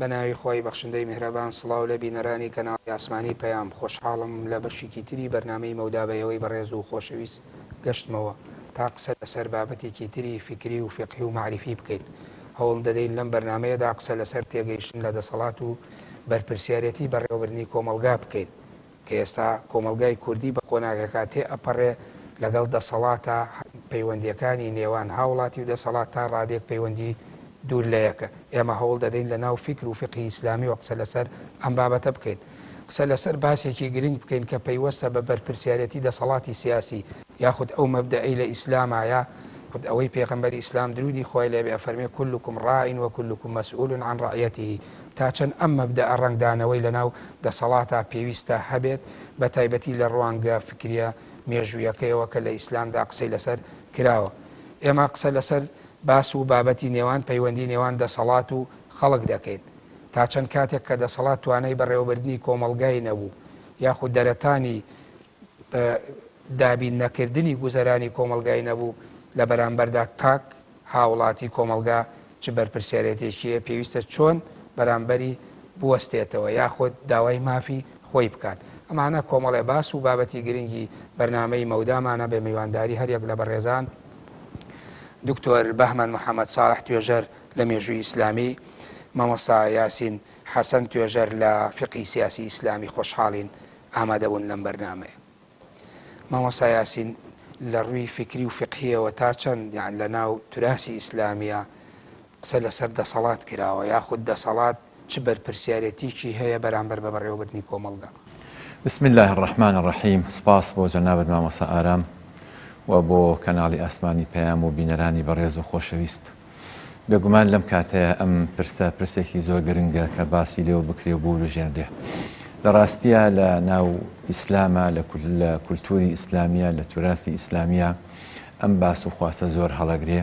بە ناوی خوای بەخشندەی میهرەبان سڵاو لە بینەرانی کەناڵی ئاسمانی پەیام خۆشحاڵم لە بەشیکی تری بەرنامەی مەودا بە ئێوەی بەڕێز و خۆشەویست گەشتمەوە تا قسە لەسەر بابەتێکی تری فیکری و فیقهی و مەعریفی بکەین هەوڵ دەدەین لەم بەرنامەیەدا قسە لەسەر تێگەیشتن لە دەسەڵات و بەرپرسیارێتی بەڕێوەبردنی کۆمەڵگا بکەین. کە ئێستا کۆمەڵگای کوردی بە قۆناغێکا تێ ئەپەڕێ لەگەڵ دەسەڵاتا پەیوەندیەکانی نێوان هاوڵاتی و دەسەڵات تا ڕادەیەک پەیوەندی دوور لە یەکە ئێمە هەوڵ دەدەین لە ناو فیکر و فیقهی ئیسلامیەوە قسە لەسەر ئەم بابەتە بکەین قسە لەسەر باسێکی گرنگ بکەین کە پەیوەستە بە بەرپرسیارێتی دەسەڵاتی سیاسی یاخود ئەو مەبدەئەی لە ئیسلاما یا خود ئەوەی پێغەمبەری ئیسلام درودی خوای لێ بێ ئەفەرمێ کلکم راع و کلکم مسئول عن رعیته تا چەند ئەم مەبدەئە ڕەنگدانەوەی لەناو دەسەڵاتا پێویستە هەبێت، بە تایبەتی لە ڕوانگە فکریە مێژوویەکەیەوە کە لە ئیسلامدا قسەی لەسەر کراوە. ئێمە قسە لەسەر باس و بابەتی نێوان پەیوەندی نێوان دەسەڵات و خەڵک دەکەین. تا چەند کاتێک کە دەسەڵات توانای بەڕێوەبردنی کۆمەڵگای نەبوو یاخود دەرەتانی دابین نەکردنی گوزەرانی کۆمەڵگای نەبوو، لە بەرامبەردا تاک، هاوڵاتی کۆمەڵگا چ بەرپرسیارێتێکی هەیە، پێویستە چۆن بەرامبەری بوەستێتەوە یاخود داوای مافی خۆی بکات. ئەمانە کۆمەڵێ باس و بابەتی گرنگی بەرنامەی مەودامانە بە میوانداری هەریەک لە بەڕێزان دکتۆر بەهمەن محەمەد ساڵح توێژەر لە مێژووی ئیسلامی، مامۆستا یاسین حەسەن توێژەر لە فیقهی سیاسی ئیسلامی خۆشحاڵین ئامادەبوون لەم بەرنامەیە. مامۆستا یاسین لە ڕووی فیکری و فیقهیەوە تا چەند یان لە ناو توراسی ئیسلامیە قسە لەسەر دەسەڵات کراوە یاخود دەسەڵات چ بەرپرسیارێتیکی هەیە بەرامبەر بە بەڕێوەبردنی کۆمەڵگا؟ بسم اللە الرحمن الرحیم سپاس بۆ جەنابت مامۆستا ئارام و بۆ کەناڵی ئاسمانی پەیام و بینەرانی بەڕێز و خۆشەویست. بێگومان لەم کاتەیا ئەم پرسە پرسێکی زۆر گرنگە کە باسی لێوە بکرێ و بوروژێنرێ. لە ڕاستیا لە ناو ئیسلاما لە لە کولتووری ئیسلامییا لە توراسی ئیسلامییا ئەم باس و خواستە زۆر هەڵەگرێ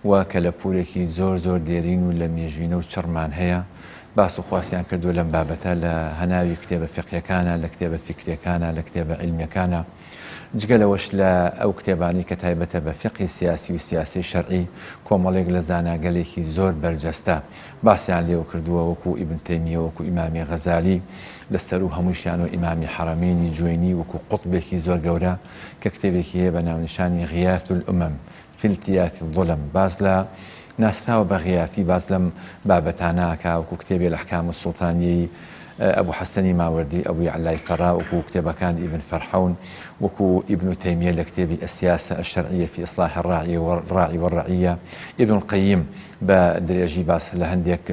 و کەلەپوورێکی زۆر زۆر دێرین و لە مێژینە و چڕمان هەیە باس و خواسیان کردووە لەم بابەتە لە هەناوی کتێبە فیقهیەکانا لە کتێبە فیکریەکانا لە کتێبە عیلمیەکانا. جگە لەوەش لە ئەو کتێبانەی کە تایبەتە بە فیقهی سیاسی و سیاسەی شەرعی کۆمەڵێک لە زاناگەلێکی زۆر بەرجەستە باسیان لێوە کردووە وەکوو ئیبن تەیمیە وەکوو ئیمامی غەزالی لە سەروو هەموویشیانەوە ئیمامی حەرەمەینی جوەینی وەکوو قوتبێکی زۆر گەورە کە کتێبێکی هەیە بە ناونیشانی غیاث الامم فی التیاث الظلم باس لە ناسراوە بە غیاثی باس لەم بابەتانە ئەکا وەکو کتێبی الاحکام السلطانیەی ئەبو حەسەنی ماوەردی ئەبو یەعلای فەڕا وەکو کتێبەکانی ئیبن فەرحەون وەکو ئیبن تەیمیە لە کتێبی السیاسە الشرعیە فی اصلاح الراعی الراعی والرعیە ئیبن القیم بە درێژی باس لە هەندێک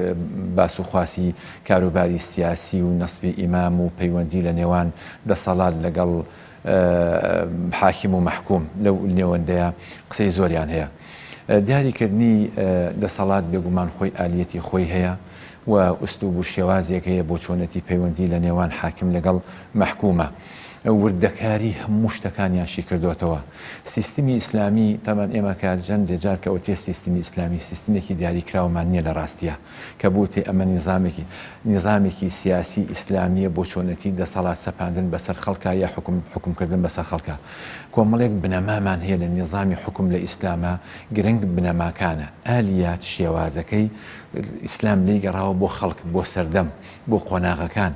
باس و خواسی کاروباری سیاسی و نەسبی ئیمام و پەیوەندی لە نێوان دەسەڵات لەگەڵ حاکم و مەحکوم لەو نێوەندەیا قسەی زۆریان هەیە. دیاری کردنی دەسەڵات بێگومان خۆی ئالیەتی خۆی هەیە و ئوسلوب و شێوازێک هەیە بۆ چۆنێتی پەیوەندی لە نێوان حاکم لەگەڵ مەحکومە. وردەکاری هەموو شتەکانیان شی کردۆتەوە. سیستمی ئیسلامی تەبعەن ئێمە کە جەندێ جار کە ئەوترێ سیستمی ئیسلامی سیستمێکی دیاری کراومان نیە لە ڕاستیا. کە بوتێ ئەمە نیزامێکی نیزامێکی سیاسی ئیسلامیە بۆ چۆنێتی دەسەڵات سەپاندن بەسەر خەڵکا یا حوکم حوکم کردن بەسەر خەڵکا کۆمەڵێک بنەمامان هەیە لە نیزامی حوکم لە ئیسلاما گرنگ بنەماکانە ئالیات شێوازەکەی ئیسلام لێی گەڕاوە بۆ خەڵک بۆ سەردەم بۆ قۆناغەکان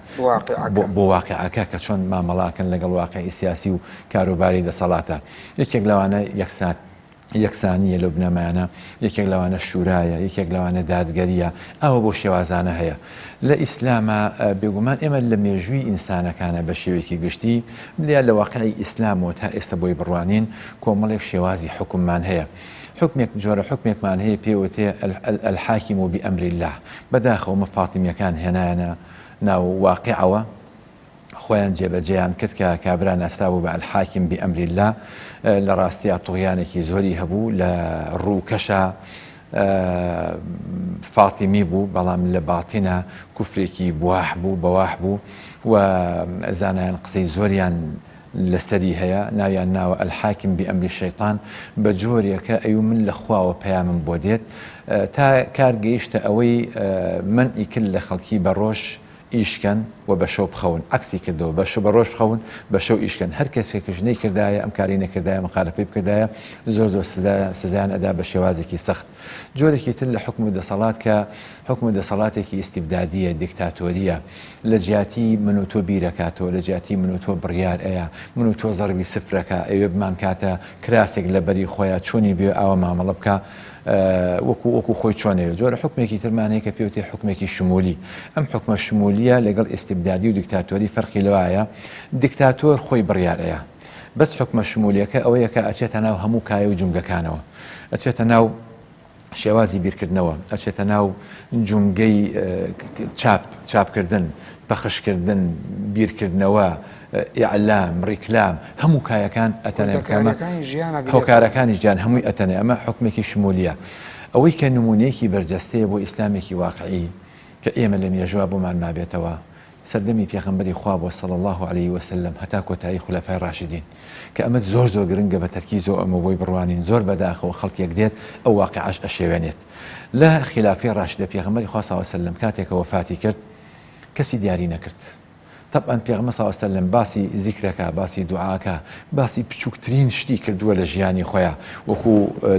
بۆ واقعەکە کە چۆن مامەڵە ئەکەن لەگەڵ واقعی سیاسی و کاروباری دەسەڵاتە یەکێک لەوانە یەکسان یەکسانییە لەو بنەمایانە، یەکێک لەوانە شورایە، یەکێک لەوانە دادگەرییە، ئاوا بەو شێوازانە هەیە. لە ئیسلاما بێگومان ئێمە لە مێژووی ئینسانەکانە بە شێوەیەکی گشتی یا لە واقعی ئیسلامەوە تا ئێستا بۆی بڕوانین کۆمەڵێک شێوازی حوکممان هەیە. حوکمێک جۆرە حوکمێکمان هەیە پێی وتێ الحاکم بامر اللە. بەداخەوە ئەمە فاتیمیەکان هێنایانە ناو واقعەوە. خۆیان جێبەجێیان کرد کە کابرا ناسرابوو بە الحاکم بامر اللە لە ڕاستیا طغیانێکی زۆری هەبوو لە ڕووکەشا فاتیمی بوو بەڵام لە باتینا کوفرێکی بواح بوو بەواح بوو و زانایان قسەی زۆریان لەسەری هەیە ناویان ناوە الحاکم بامر الشیطان بە جۆرێکە ئەیو من لە خواوە پەیامم بۆ دێت تا کار گەیشتە ئەوەی مەنعی کرد لە خەڵکی بە ڕۆژ ئیش کەن و بە شەو بخەون، عەکسی کردەوە بە بە ڕۆژ بخەون بە شەو ئیش کەن، هەر کەسێکش نەیکردایە ئەم کارەی نەکردایە مخالەفەی بکردایە زۆر زۆر سزا سزایان ئەدا بە شێوازێکی سەخت. جۆرێکی تر لە حوکم و دەسەڵات کە حوکم و دەسەڵاتێکی ئیستیبدادییە، دیکتاتۆرییە، لە جیاتی من و تۆ بیرەکاتەوە، لە جیاتی من و تۆ بڕیار ئەیا، من و تۆ زەربی سفرەکا، ئەیەوێ بمانکاتە کراسێک لە بەری خۆیا، چۆنی بوێ ئاوا مامەڵە بکا، وەکو وەکو خۆی چۆن ئەیەوێ. جۆرە حوکمێکی ترمان هەیە کە پێوتێ حوکمێکی شمولی. ئەم حوکمە شمولییە لەگەڵ ئیستیبدادی و دیکتاتۆری فەرقی لەوایە دیکتاتۆر خۆی بڕیار ئەیا. بەس حوکمە شمولیەکە ئەوەیە کە ئەچێتە ناو هەموو کایە و جومگەکانەوە. ئەچێتە ناو شێوازی بیرکردنەوە، ئەچێتە ناو جومگەی چاپ، چاپکردن، پەخشکردن، بیرکردنەوە، ئیعلام، ڕیکلام، هەموو کایەکان ئەتەنێ بکە. ئەمە وردەکاریەکانی ژیان ئەگرێتەوە. هۆکارەکانی ژیان هەمووی ئەتەنێ. ئەمە حوکمێکی شمولیە. ئەوەی کە نموونەیەکی بەرجەستەیە بۆ ئیسلامێکی واقعی کە ئێمە لە مێژووا بۆمان مابێتەوە، سەردەمی پێغەمبەری خوا بووە صلی اللە علیە وسلم هەتا کۆتایی خولەفای ڕاشدین کە ئەمە زۆر زۆر گرنگە بە تەرکیزەوە ئەمە بۆی بڕوانین زۆر بەداخەوە خەڵکێک دێت ئەو واقیعەش ئەشێوێنێت لە خیلافەی ڕاشدە پێغەمبەری خوا صلی اللە علیە وسلم کاتێک کە وەفاتی کرد کەسی دیاری نەکرد طبعا پێغەمبەر صلی اللە علیە وسلم باسی زیکرەکە باسی دوعاکە باسی بچووکترین شتی کردووە لە ژیانی خۆیا وەکو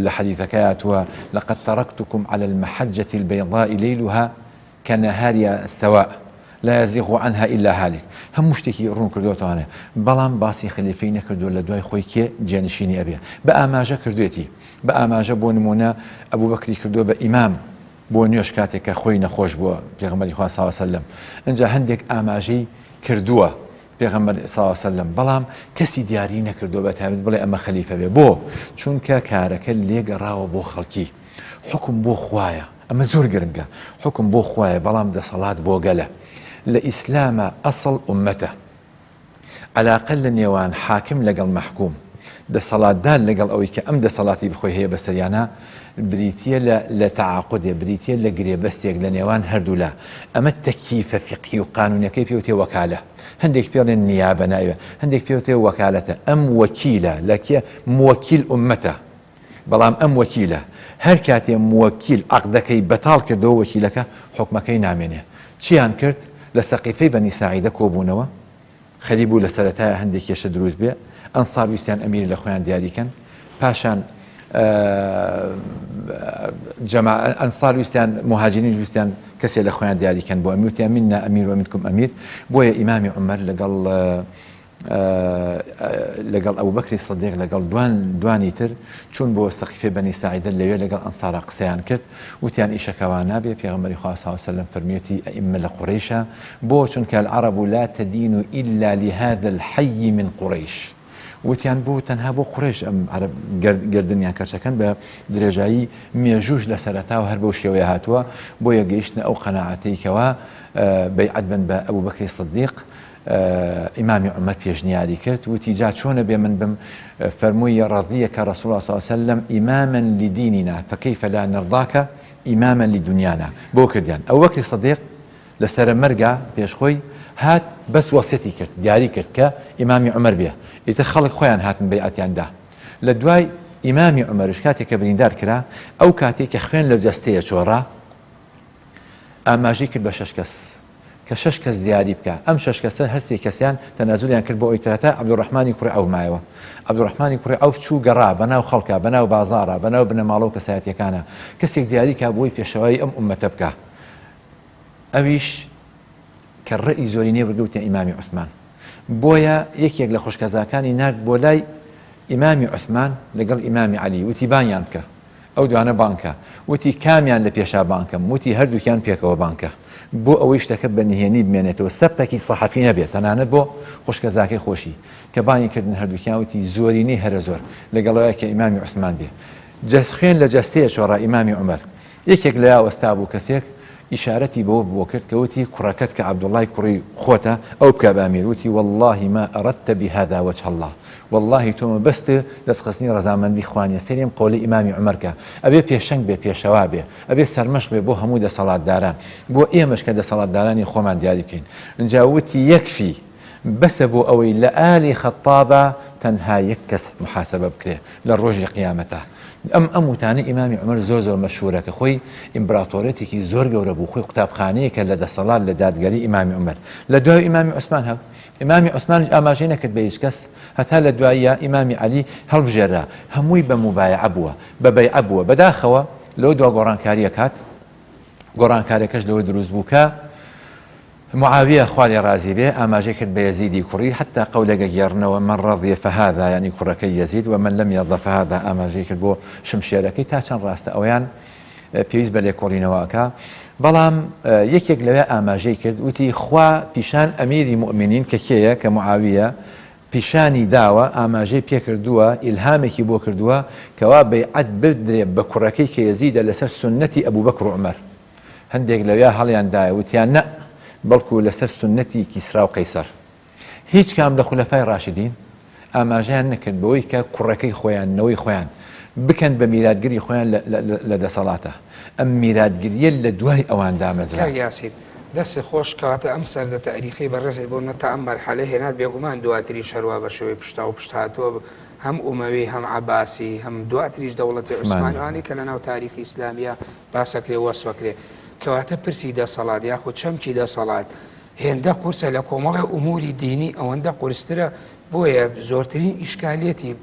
لە حەدیثەکە هاتووە لقد ترکتکم علی المحجة البیضاء لیلها کنهاریا سواء لا یزیغ عنها الا هالک هەموو شتێکی ڕوون کردۆتەوانێ بەڵام باسی خەلیفەی نەکردووە لە دوای خۆی کێ جێنشینی ئەبێ بە ئاماژە کردوێتی بە ئاماژە بۆ نموونە ئەبوبەکری کردووە بە ئیمام بۆ نوێژ کاتێک کە خۆی نەخۆش بووە پێغەمبەری خوا صلی وسلم ئینجا هەندێک ئاماژەی کردووە پێغەمبەر صلی وسلم بەڵام کەسی دیاری نەکردووە بە تایبەت بڵێ ئەمە خەلیفە بێ بۆ چونکە کارەکە لێگەڕاوە بۆ خەڵکی حوکم بۆ خوایە ئەمە زۆر گرنگە حوکم بۆ خوایە بەڵام دەسەڵات بۆ گەلە لە ئیسلامە ئەسڵ ئومەتە عەلاقە لە نێوان حاکم لەگەڵ مەحکوم دەسەڵاتدار لەگەڵ ئەوەی کە ئەم دەسەڵاتی بخۆی هەیە بەسەریانە بریتە لە لە تەعاقودێ بریتە لە گرێبەستێک لە نێوان هەردوولا ئەمە تەکیفە فیقهی و قانونەکەی پێوتێ وەکالە هەندێک پێڵێن نیابە نایبە هەندێک پێوتێ وەکالەتە ئەم وەکیلە لە کێ موەکیل ئومەتە بەڵام ئەم وەکیلە هەر کاتێ موەکیل عەقدەکەی بەتاڵ کردەوە وەکیلەکە حوکمەکەی نامێنێ. چیان کرد؟ لە سەقیفەی بەنی ساعیدە کۆبوونەوە، خەریک بوو لە سەرەتایا هەندێ کێشە دروست بێ، ئەنسار ویستیان ئەمیر لە خۆیان دیاری کەن، پاشان جەما ئەنسار ویستیان موهاجرینیش ویستیان کەسێ لە خۆیان دیاری کەن بۆ ئەمیر، وتیان منا ئەمیر و منکم ئەمیر، بۆیە ئیمامی عومەر لەگەڵ لەگەڵ ئەبوبەکری سدیق لەگەڵ دوان دوانی تر چوون بۆ سەقیفەی بەنی ساعیدە لەوێ لەگەڵ ئەنسارا قسەیان کرد وتیان ئیشەکە وا نابێ پێغەمبەری خوا صلی الله علیه وسلم فەرموویەتی ئەئیمە لە قوڕەیشە بۆ چونکە العرب لا تدین الا لهذا الحي من قریش وتیان بۆ تەنها بۆ قوڕەیش ئەم عەرەب گردنیان کەچەکەن بە درێژایی مێژووش لە سەرەتاوە هەر بەو شێوەیە هاتووە بۆیە گەیشتنە ئەو قەناعەتەی کەوا بەیعەت بن بە ئەبوبەکری سدیق ئیمامی عومەر پێشنیاری کرد وتی جا چۆنە بێ من بم فەرمووی رضیک رسول الله صلی الله علیه وسلم اماما لدیننا فکیف لا نرضاک اماما لدنیانا بۆ کردیان ئەبوبەکری صدیق لە سەرە مەرگا پێش خۆی هات بەس وەسیەتی کرد دیاری کرد کە ئیمامی عومەر بێ ئیتر خەڵک خۆیان هاتن بەیعەتیان دا لە دوای ئیمامی عومەرش کاتێک کە بریندار کرا ئەو کاتێک کە خوێن لە جەستەیە چۆڕا ئاماژەی کرد بە شەش کەس کە شەش کەس دیاری بکا، ئەم شەش کەسە هەر سێ کەسیان تەنازولیان کرد بۆ ئەوی تر هەتا عەبدولڕەحمانی کوڕی عەوف مایەوە. عەبدولڕەحمانی کوڕی عەوف چوو گەڕا بە ناو خەڵکا، بە ناو بازاڕا، بە ناو بنەماڵە و کەسایەتییەکانا کەسێک دیاری کا بۆی پێشەوایی ئەم ئوممەتە بکا. ئەویش کە ڕەئی زۆرینەی وەرگرت وتیان ئیمامی عوسمان. بۆیە یەکێک لە خوشکەزاکانی نارد بۆ لای ئیمامی عوسمان لەگەڵ ئیمامی عەلی وتی بانگیان بکە. ئەو دوانە بانگ کە. وتی، کامیان لە پێشا بانگ کەم؟ وتی، هەردووکیان پێکەوە بانگ کە. بۆ ئەوەی شتەکە بە نهێنی بمێنێتەوە، سەبقێکی سەحەفی نەبێت، تەنانەت بۆ خوشکەزاکەی خۆشی. کە بانگی کردن هەردووکیان، وتی، زۆرینەی هەرە زۆر، لەگەڵەوەیە کە ئیمامی عوسمان بێ. جەست خوێن لە جەستەیە چۆڕا ئیمامی عومەر. یەکێک لەیا وەستابوو کەسێک ئیشارەتی بەوە بۆ کرد کە وتی، کوڕەکەت کە عەبدوڵڵای کوڕی خۆتە، ئەو بکە بە ئەمیر. وتی، واللە ما اردت بهذا وجه اللە. وەڵڵاهی تۆ مەبەستت دەستخستنی ڕەزامەندی خوا نیە سەیری ئەم قەولەی ئیمامی عومەر کە ئەبێ پێشەنگ بێ پێشەوا بێ ئەبێ سەرمەشق بێ بۆ هەموو دەسەڵاتداران بۆ ئێمەش کە دەسەڵاتدارانی خۆمان دیاری بکەین ئینجا وتی یەکفی بەسە بۆ ئەوەی لە ئالی خەتابە تەنها یەک کەس محاسەبە بکرێ لە ڕۆژی قیامەتا. ئەم ئەم وتانەی ئیمامی عومەر زۆر زۆر مەشهورە کە خۆی ئیمبراتۆریەتێکی زۆر گەورە بوو، خۆی قوتابخانەیەکە لە دەسەڵات لە دادگەری ئیمامی عومەر. لە دوای ئیمامی عوسمان هات. ئیمامی عوسمانیش ئاماژەی نەکرد بە هیچ کەس هەتا لە دواییە ئیمامی عەلی هەڵبژێررا. هەمووی بە موبایەعە بووە، بە بەیعە بووە. بەداخەوە لەوە دوا گۆڕانکارییەک هات. گۆڕانکاریەکەش لەوە دروست بوو کە معاویە خوا لێ ڕازی بێ ئاماژەی کرد بە یەزیدی کوڕی حتا قەولێک ئەگێڕنەوە من رضی فهذا یانی کوڕەکەی یەزید و من لم یرضە فهذا ئاماژەی کرد بۆ شمشێرەکەی تا چەند ڕاستە ئەویان پێویست بە لێکۆڵینەوە ئەکا بەڵام یەکێک لەوێ ئاماژەی کرد وتی خوا پیشان ئەمیری موئمینین کە کێیە کە معاویە پیشانی داوە، ئاماژەی پێکردووە، ئیلهامێکی بۆ کردووە، کەوا بەیعەت بدرێ بە کوڕەکەی کە یەزیدە لەسەر سوننەتی ئەبوبەکر و عومەر. هەندێک لەویا هەڵیان دایە وتیان نە، بەڵکو لەسەر سوننەتی کیسرا و قەیسەر. هیچ کام لە خولەفای ڕاشدین ئاماژەیان نەکرد بەوەی کە کوڕەکەی خۆیان، نەوەی خۆیان، بکەن بە میراتگری خۆیان لە دەسەڵاتا. ئەم میراتگرییە لە دوای ئەوان دامەزرا. کاک یاسین، دەستت خۆش، کەواتە ئەم سەردە تاریخەی بەڕێزت بۆ تا ئەم مەرحەلە هێنات، بێگومان دواتریش هەروا بە شێوەی پشتاو پشت هاتووە، هەم ئومەوی، هەم عەباسی، هەم دواتریش دەوڵەتی عوسمانی، ئەوانەی کە لەناو تاریخی ئیسلامییا باس ئەکرێ وەسف ئەکرێ. کەواتە پرسی دەسەڵات یاخود چەمکی دەسەڵات هێندە قورسە لە کۆمەڵێ ئوموری دینی ئەوەندە قورسترە، بۆیە زۆرترین ئیشکالیەتی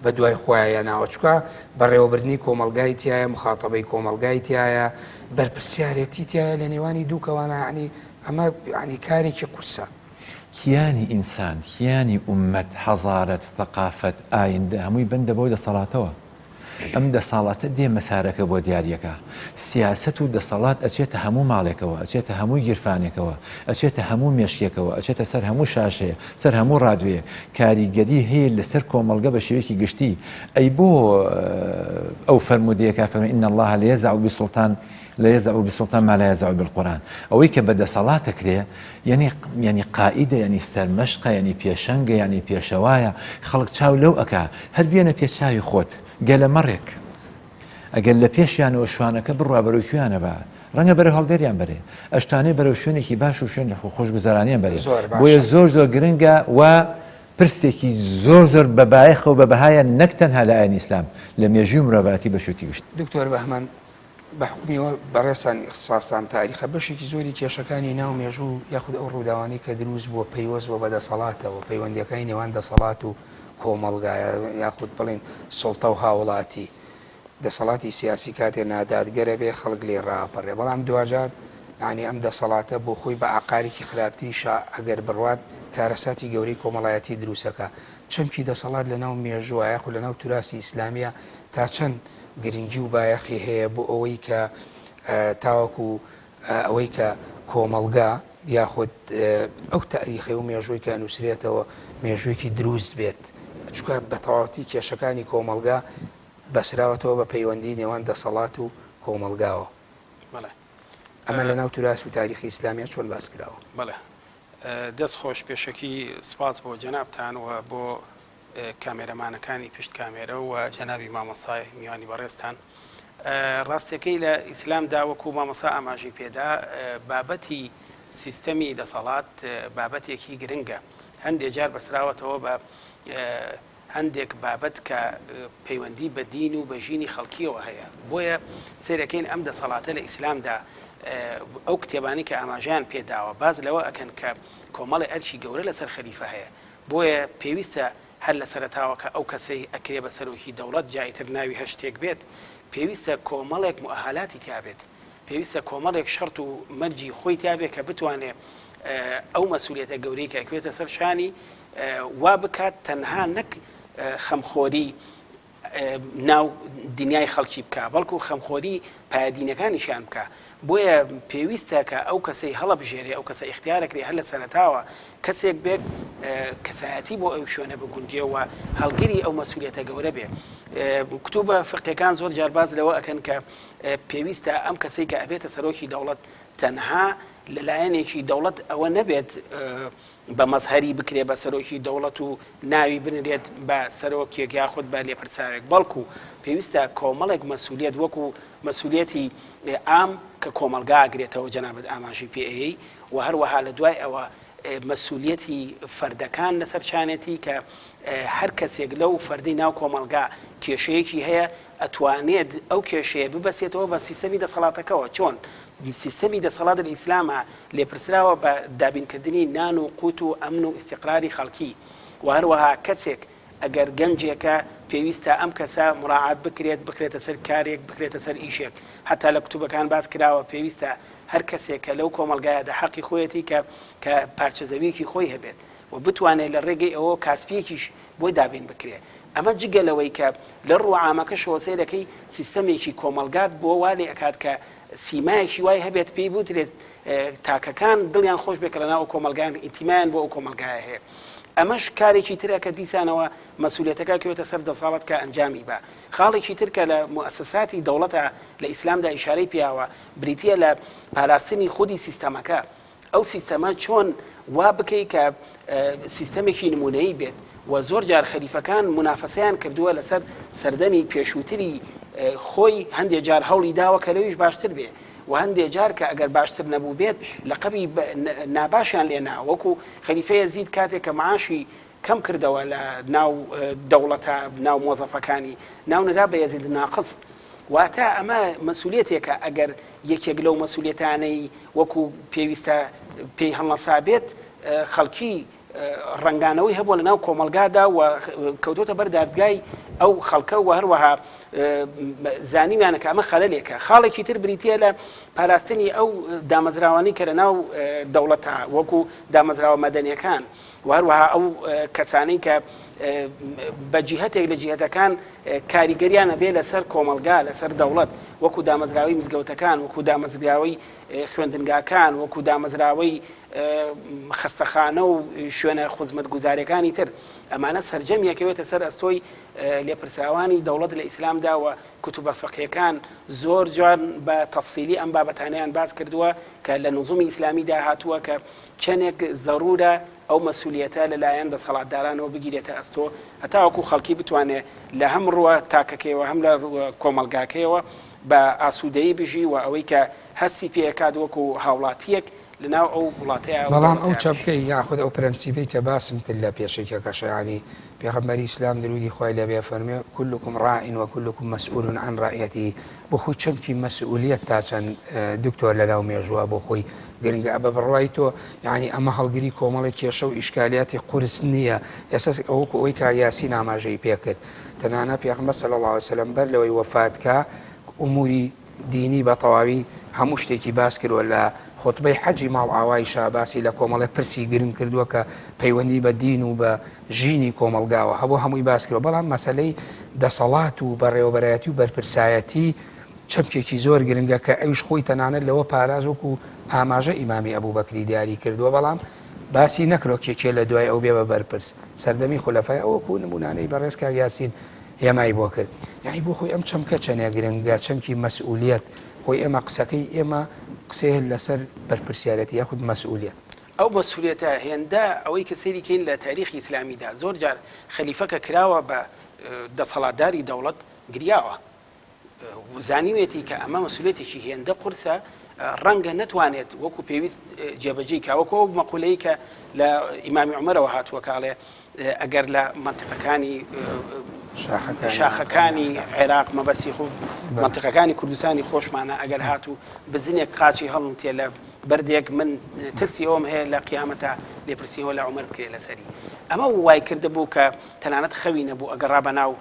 بە دوای خۆیا هێناوە، چونکە بەڕێوەبردنی کۆمەڵگای تیایە، مخاتەبەی کۆمەڵگای تیایە، بەرپرسیارێتی تیایە لە نێوانی دوو کەوانە، یەعنی ئەمە یەعنی کارێکی قورسە. کیانی ئینسان، کیانی ئوممەت، حەزارەت، ثەقافەت، ئایندە هەمووی بەندە بەو دەسەڵاتەوە. ئەم دەسەاڵاتە دێ مەسارەکە بۆ دیاریەکا. سیاسەت و دەسەڵات ئەچێتە هەموو ماڵێکەوە، ئەچێتە هەموو گیرفانێکەوە، ئەچێتە هەموو مێشکێکەوە، ئەچێتە سەر هەموو شاشەیەک، سەر هەموو ڕادوێیەک. کاریگەری هەیە لەسەر کۆمەڵگە بە شێوەیەکی گشتی. ئەی بۆ ئەو فەرموودەیە کە فەرمووی ان اللە لیزع بسلطان لیزع بسلطان ما لا یزع بالقرآن ئەوەی کە بە دەسەڵات ئەکرێ یەنی یەنی قائیدە یەنی سەرمەشقە یەنی پێشەنگە یەنی پێشەوایە خەڵک چاو لەو ئەکا هەر بێنە پێ چاوی خۆت گەلە مەڕێک ئەگەر لە پێشیانەوە شوانەکە بڕوا بەرەو کوێیانە با ڕەنگە بەرەو هەڵدێریان بەرێ ئەشتانێ بەرەو شوێنێکی باش و شوێن خۆشگوزەرانیان بەرێ زۆر بۆیە باشە. زۆر زۆر گرنگە و پرسێکی زۆر زۆر بە بایەخە و بە بەهایە نەک تەنها لە ئاینی ئیسلام لە مێژووی مرۆڤایەتی بە شێوەیەکی گشتی. دکتۆر بەهمەن بە حوکمی ئەوە بەڕێزتان ئیختساستان تاریخە، بەشێکی زۆری کێشەکانی ناو مێژوو یاخود ئەو ڕووداوانەی کە دروست بووە پەیوەست بووە بە دەسەڵاتەوە، پەیوەندییەکانی نێوان دەسەڵات و کۆمەڵگا یاخود بڵێین سوڵتە و هاوڵاتی. دەسەڵاتی سیاسی کاتێ نادادگەرە بێ خەڵک لێی ڕائەپەڕێ، بەڵام دواجار یانی ئەم دەسەڵاتە بۆ خۆی بە ئاقارێکی خراپتریشا ئەگەر بڕوات کارەساتی گەورەی کۆمەڵایەتی دروست ئەکا. چەمکی دەسەڵات لەناو مێژووە یاخود لەناو توراسی ئیسلامییە تا چەند گرنگی و بایەخی هەیە بۆ ئەوەی کە تاوەکو ئەوەی کە کۆمەڵگا یاخود ئەو تاریخی و مێژووی کە ئەنووسرێتەوە مێژوویەکی دروست بێت چونکە بە تەواوەتی کێشەکانی کۆمەڵگا بەسراوەتەوە بە پەیوەندی نێوان دەسەڵات و کۆمەڵگاوە. بەڵێ. ئەمە لە ناو توراس و تاریخی ئیسلامیا چۆن باس کراوە؟ بەڵێ. دەست خۆش پێشەکی سپاس بۆ جەنابتان و بۆ کامێرەمانەکانی پشت کامێرە و جەنابی مامۆستای میوانی بەڕێزتان. ڕاستیەکەی لە ئیسلامدا وەکو مامۆستا ئاماژەی پێدا بابەتی سیستەمی دەسەڵات بابەتێکی گرنگە هەندێ جار بەسراوەتەوە بە هەندێک بابەت کە پەیوەندی بە دین و بە ژینی خەڵکیەوە هەیە بۆیە سەیرەکەین ئەم دەسەڵاتە لە ئیسلامدا ئەو کتێبانی کە ئاماژەیان پێداوە باز لەوە ئەکەن کە کۆمەڵی ئەرکی گەورە لەسەر خەلیفە هەیە بۆیە پێویستە هەر لە سەرەتاوە کە ئەو کەسەی ئەکرێ بە سەرۆکی دەوڵەت جا ئیتر ناوی هەر شتێک بێت پێویستە کۆمەڵێک موئەهەلاتی تیا بێت پێویستە کۆمەڵێک شەرت و مەرجی خۆی تیا بێ کە بتوانێ ئەو مەسولیەتە گەورەی کە ئەکوێتە سەر شانی وا بکات تەنها نەک خەمخۆری ناو دنیای خەڵکی بکا بەڵکو خەمخۆری پایە دینەکانیشیان بکا بۆیە پێویستە کە ئەو کەسەی هەڵەبژێرێ ئەو کەسە ئیختیارەکرێ هەر لە سەرەتاوە کەسێک بێت کەسایەتی بۆ ئەو شوێنە بگونجێ و هەڵگری ئەو مەسوولێتە گەورە بێ کتوبە فقیەکان زۆر جار باز لەوە ئەکەن کە پێویستە ئەم کەسەی کە ئەبێتە سەرۆکی دەوڵەت تەنها لەلایەنێکی دەوڵەت ئەوە نەبێت بە مەزهەری بکرێ بە سەرۆکی دەوڵەت و ناوی بنرێت بە سەرۆکێک یاخود بە لێپرسراوێک، بەڵکو پێویستە کۆمەڵێک مەسولیەت وەکو مەسولیەتی عام کە کۆمەڵگا ئەگرێتەوە جەنابت ئاماژەی پێ ئەیەی و هەروەها لە دوای ئەوە. مەسولیەتی فەردەکان لەسەر شانێتی کە هەر کەسێک لەو فەردەی ناو کۆمەڵگا کێشەیەکی هەیە ئەتوانێت ئەو کێشەیە ببەسێتەوە بە سیستەمی دەسەڵاتەکەوە چۆن سیستەمی دەسەڵات لە ئیسلاما لێپرسراوە بە دابینکردنی نان و قوت و ئەمن و ئیستیقراری خەڵکی و هەروەها کەسێک ئەگەر گەنجێکە پێویستە ئەم کەسە مراعات بکرێت بخرێتە سەر کارێک بخرێتە سەر ئیشێک حەتا لە کوتوبەکان باس کراوە پێویستە هەر کەسێک کە لەو کۆمەڵگایەدا حەقی خۆیەتی کە کە پارچە زەویەکی خۆی هەبێت و بتوانێت لە ڕێگەی ئەوەوە کاسپیەکیش بۆی دابین بکرێ ئەمە جگە لەوەی کە لە ڕووە عامەکەشەوە سەیرەکەی سیستەمێکی کۆمەڵگات بۆ وا لێ ئەکات کە سیمایەکی وای هەبێت پێی بوترێت تاکەکان دڵیان خۆش بێت کە لەناو ئەو کۆمەڵگایان ئینتیمایان بۆ ئەو کۆمەڵگایە هەیە ئەمەش کارێکی ترە کە دیسانەوە مەسولیەتەکە کەوێتە سەر دەسەڵات کە ئەنجامی با خاڵێکی تر کە لە موئەسەساتی دەوڵەتە لە ئیسلامدا ئیشارەی پیاوە بریتیە لە پاراستنی خودی سیستەمەکە ئەو سیستەمە چۆن وا بکەی کە سیستەمێکی نمونەیی بێت و زۆر جار خەلیفەکان مونافەسەیان کردووە لەسەر سەردەمی پێشووتری خۆی هەندێ جار هەوڵی داوە کە لەویش باشتر بێ و هەندێ جار کە ئەگەر باشتر نەبوو بێت لەقەبی ناباشیان لێ نا وەکو خەلیفە یەزید کاتێک کە معاشی کەم کردەوە لە ناو دەوڵەتە ناو مۆزەفەکانی ناو نرا بە یەزید ناقص واتە ئەمە مەسولیەتێکە ئەگەر یەکێک لەو مەسولیەتانەی وەکو پێویستە پێی هەڵنەسابێت خەڵکی ڕەنگانەوەی هەبووە لەناو کۆمەڵگادا و کەوتۆتە بەر دادگای ئەو خەڵکە و هەروەها زانیویانە کە ئەمە خەلەلێکە. خاڵێکی تر بریتییە لە پاراستنی ئەو دامەزراوانەی کە لەناو دەوڵەتە وەکو دامەزراوە مەدەنیەکان و هەروەها ئەو کەسانەی کە بە جیهەتێک لە جیهەتەکان کاریگەریان هەبێ لەسەر کۆمەڵگا لەسەر دەوڵەت وەکو دامەزراوەی مزگەوتەکان وەکو دامەزراوەی خوێندنگاکان وەکو دامەزراوەی خەستەخانە و شوێنە خزمەتگوزاریەکانی تر ئەمانە سەرجەم یەکەوێتە سەر ئەستۆی لێپرسراوانی دەوڵەت لە ئیسلامدا و کوتوبە فقهیەکان زۆر جوان بە تەفسیلی ئەم بابەتانەیان باس کردووە کە لە نوزومی ئیسلامیدا هاتووە کە چەنێک زەرورە ئەو مەسولیەتە لە لایەن دەسەڵاتدارانەوە بگیرێتە ئەستۆ هەتاوەکو خەڵکی بتوانێ لە هەم ڕووە تاکەکەیەوە هەم لە ڕووە کۆمەڵگاکەیەوە بە ئاسوودەیی بژی و ئەوەی کە هەستی پێ ئەکات وەکو هاوڵاتیەک لە ناو ئەو وڵاتەیا ئەو بەڵام ئەو دەوڵەتەیا بژی. چەمکەی یاخود ئەو پرەنسیپەی کە باسم کرد لە پێشەکیەکەشا یانی پێغەمبەری ئیسلام درودی خوای لێ بێ فەرموێ، کلکم راع و کلکم مسئول عن رعیته، بۆ خۆی چەمکی مەسئولیەت تا چەند دکتۆر لەناو مێژووە بۆ خۆی گرنگە بە بڕوای تۆ یانی ئەمە هەڵگری کۆمەڵێک کێشە و ئیشکالیاتی قورس نییە ئێستا وەکو ئەوەی کاک یاسین ئاماژەی پێکرد تەنانە پێغەمبەر صلی اللە علیه وسلم بەر لەوەی وەفات کا ئوموری دینی بە تەواوی هەموو شتێکی باس کردوە لە خوتبەی حەجی ماڵئاوایشا باسی لە کۆمەڵێ پرسی گرنگ کردوە کە پەیوەندی بە دین و بە ژینی کۆمەڵگاوە هەبوو هەمووی باس کردوە بەڵام مەسەلەی دەسەڵات و بەڕێوەبەرایەتی و بەرپرسایەتی چەمکێکی زۆر گرنگە کە ئەویش خۆی تەنانەت لەوە پاراز وەکو ئاماژە ئیمامی ئەبوبەکری دیاری کردوە بەڵام باسی نەکرۆ کێ کێ لە دوای ئەو بێ بە بەرپرس سەردەمی خولەفای ئەو وەکو نمونانەی بەڕێز کاک یاسین هێمای بۆ کرد یانی بۆ خۆی ئەم چەمکە چەنێ گرنگە چەمکی مەسئولیەت خۆی ئێمە قسەکەی ئێمە قسەیە لەسەر بەرپرسیارەتی یاخود مەسئولیەت. ئەو مەسئولیەتە هێندە ئەوەی کە سەیری کەین لە تاریخی ئیسلامیدا زۆر جار خەلیفە کە کراوە بە دەسەڵاتداری دەوڵەت گریاوە زانیوێتی کە ئەمە مەسئولیەتێکی هێندە قورسە ڕەنگە نەتوانێت وەکو پێویست جێبەجێی کا وەکو ئەو مەقولەی کە لە ئیمامی عومەرەوە هاتووە کە ئەڵێ ئەگەر لە مەنتیقەکانی شاخەکانی عێراق مەبەستی خۆ مەنتیقەکانی کوردستانی خۆشمانە ئەگەر هاتوو بزنێک قاچی هەڵنتێ لە بەردێک من ترسی ئەوم هەیە لە قیامەتە لێپرسینەوە لە عومەر بکرێ لەسەری ئەمە وای کردبوو کە تەنانەت خەوی نەبوو ئەگەڕا بەناو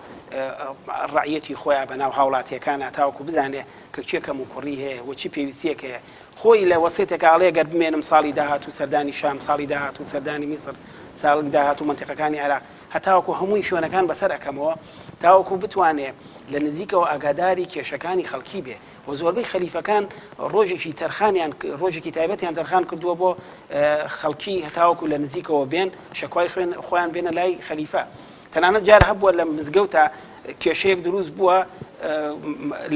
ڕەعیەتی خۆیا بەناو هاوڵاتیەکانا تاوەکو بزانێ کە کێ کەم و کوڕی هەیە و چی پێویستیەک هەیە خۆی لە وەسێتێکا ئەڵێ گەر بمێنم ساڵی داهاتوو سەردانی شام ساڵی داهاتوو سەردانی میسر ساڵی داهاتوو مەنتیقەکانی عێراق هەتاوەکو هەمووی شوێنەکان بەسەر ئەکەمەوە تاوەکو بتوانێ لە نزیکەوە ئاگاداری کێشەکانی خەڵکی بێ و زۆربەی خەلیفەکان ڕۆژێکی تەرخانیان ڕۆژێکی تایبەتیان تەرخان کردووە بۆ خەڵکی هەتاوەکو لە نزیکەوە بێن شەکوای خوێن خۆیان بێنە لای خەلیفە تەنانەت جار هەبووە لە مزگەوتە کێشەیەک دروست بووە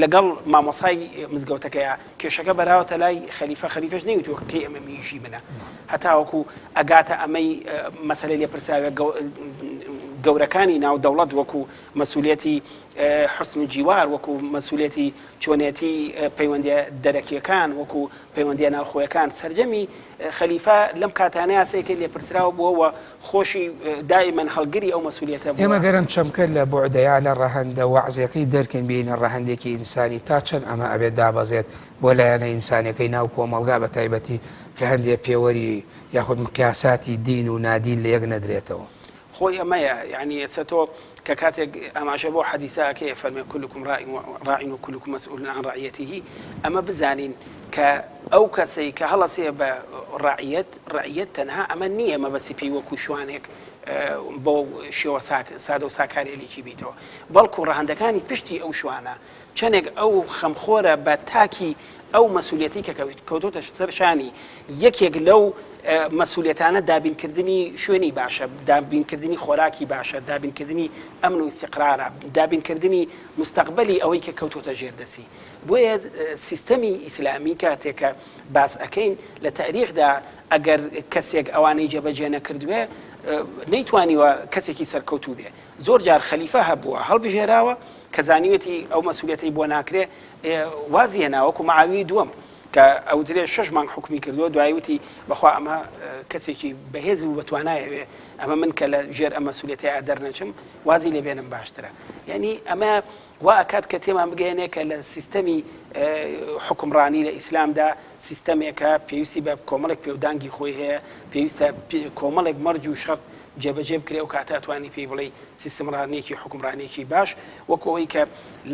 لەگەڵ مامۆسای مزگەوتەکەیە کێشەکە بەراوەتە لای خەلیفە خەلیفەش نەیوتووە کەی ئەمە میژی منە هەتاوەکو ئەگاتە ئەمەی مەسەلەی لێپرسراوێک. گەورەکانی ناو دەوڵەت وەکو مەسئولیەتی حوسن و جیوار، وەکو مەسئولیەتی چۆنێتی پەیوەندیە دەرەکیەکان، وەکو پەیوەندیە ناوخۆیەکان، سەرجەمی خەلیفە لەم کاتانەیا سەیرکەی لێپرسراو بووە و خۆشی دائیمەن هەڵگری ئەو مەسئولیەتە بووە. ئێمە گەر ئەم چەمکە لە بوعدە یا لە ڕەهەندە وەعزیەکەی دەرکەین بێینە ڕەهەندێکی ئینسانی تا چەند ئەمە ئەبێت دابەزێت بۆ لایەنە ئینسانیەکەی ناو کۆمەڵگا بە تایبەتی کە هەندێ پێوەری یاخود مقیاساتی دین و نادین لە یەک نەدرێتەوە. خۆی ئەمەیە یانی ئێستا تۆ کە کاتێک ئاماژە بۆ حەدیسە ئەکەی ئەفەرمێ کلکم راع و کلکم مسئول عن رعیته ئەمە بزانین کە ئەو کەسەی کە هەڵەسێ بە ڕەعیەت ڕەعیەت تەنها ئەمە نییە مەبەستی پێی وەکو شوانێک بۆ شێوە سادە و ساکاری لیکی بیتەوە بەڵکو ڕەهەندەکانی پشتی ئەو شوانە چەندێک ئەو خەمخۆرە بە تاکی ئەو مەسولیەتەی کە کەوتۆتە سەر شانی، یەکێک لەو مەسولیەتانە دابینکردنی شوێنی باشە، دابینکردنی خۆراکی باشە، دابینکردنی ئەمن و ئیستیقرارە، دابینکردنی موستەقبەلی ئەوەی کە کەوتۆتە ژێر دەستی. بۆیە سیستەمی ئیسلامی کاتێک کە باس ئەکەین لە تاریخدا ئەگەر کەسێک ئەوانەی جێبەجێ نەکردوێ نەیتوانیوە کەسێکی سەرکەوتوو بێ. زۆر جار خەلیفە هەبووە هەڵبژێراوە کە زانیوێتی ئەو مەسولیەتەی بۆ ناکرێ وازی هێنا وەکو معاویەی دووەم کە ئەوترێ شەش مانگ حوکمی کردووە دوایی وتی بەخوا ئەمە کەسێکی بەهێز و بەتوانای ئەوێ ئەمە من کە لە ژێر ئەم مەسولیەتەیە دەرنەچم وازی لێ بێنم باشترە یعنی ئەمە وا ئەکات کە تێمان بگەیەنێ کە لە سیستەمی حوکمڕانی لە ئیسلامدا سیستەمێکە پێویستی بە کۆمەڵێک پێودانگی خۆی هەیە پێویستە کۆمەڵێک مەرج و شەرت جێبەجێ بکرێ ئەو کاتە ئەتوانی پێی بڵێی سیستمڕانیەکی حوکمڕانیەکی باش وەکو ئەوەی کە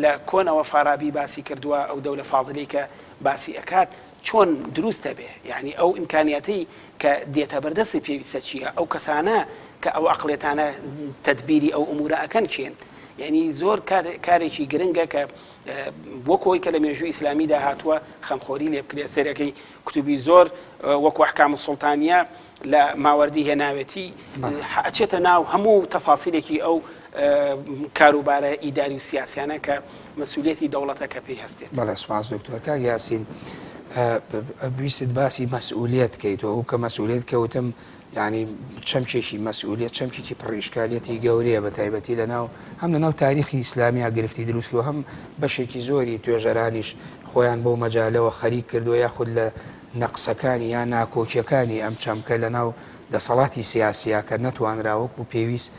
لە کۆنەوە فارابی باسی کردووە ئەو دەولە فازلەی کە باسی ئەکات چۆن دروست ئەبێ یانی ئەو ئیمکانیاتەی کە دێتە بەردەستی پێویستە چییە ئەو کەسانە کە ئەو عەقڵێتانە تەدبیری ئەو ئومورە ئەکەن کێن یعنی زۆر کارێکی گرنگە کە وەکو ئەوەی کە لە مێژووی ئیسلامیدا هاتووە خەمخۆری لێ بکرێت سەرەکەی کتوبی زۆر وەکو ئەحکام سوڵتانیە لە ماوەردی هێناوێتی ئەچێتە ناو هەموو تەفاسیلێکی ئەو کاروبارە ئیداری و سیاسیانە کە مەسولیەتی دەوڵەتە کە پێی هەستێت. بەڵێ سوپاس دکتۆر. کاک یاسین ویستت باسی مەسئولیەت کەیت و ئەو کە مەسئولیەت کەوتم یعنی چەمکێکی مەسئولیەت چەمکێکی پڕ ئیشکالیەتی گەورەیە بە تایبەتی لەناو هەم لەناو تاریخی ئیسلامیا گرفتی دروست کردوە هەم بەشێکی زۆری توێژەرانیش خۆیان بەو مەجالەوە خەریک کردوە یاخود لە نەقسەکانی یا ناکۆکیەکانی ئەم چەمکە لەناو دەسەڵاتی سیاسیا کە نەتوانرا وەکو پێویست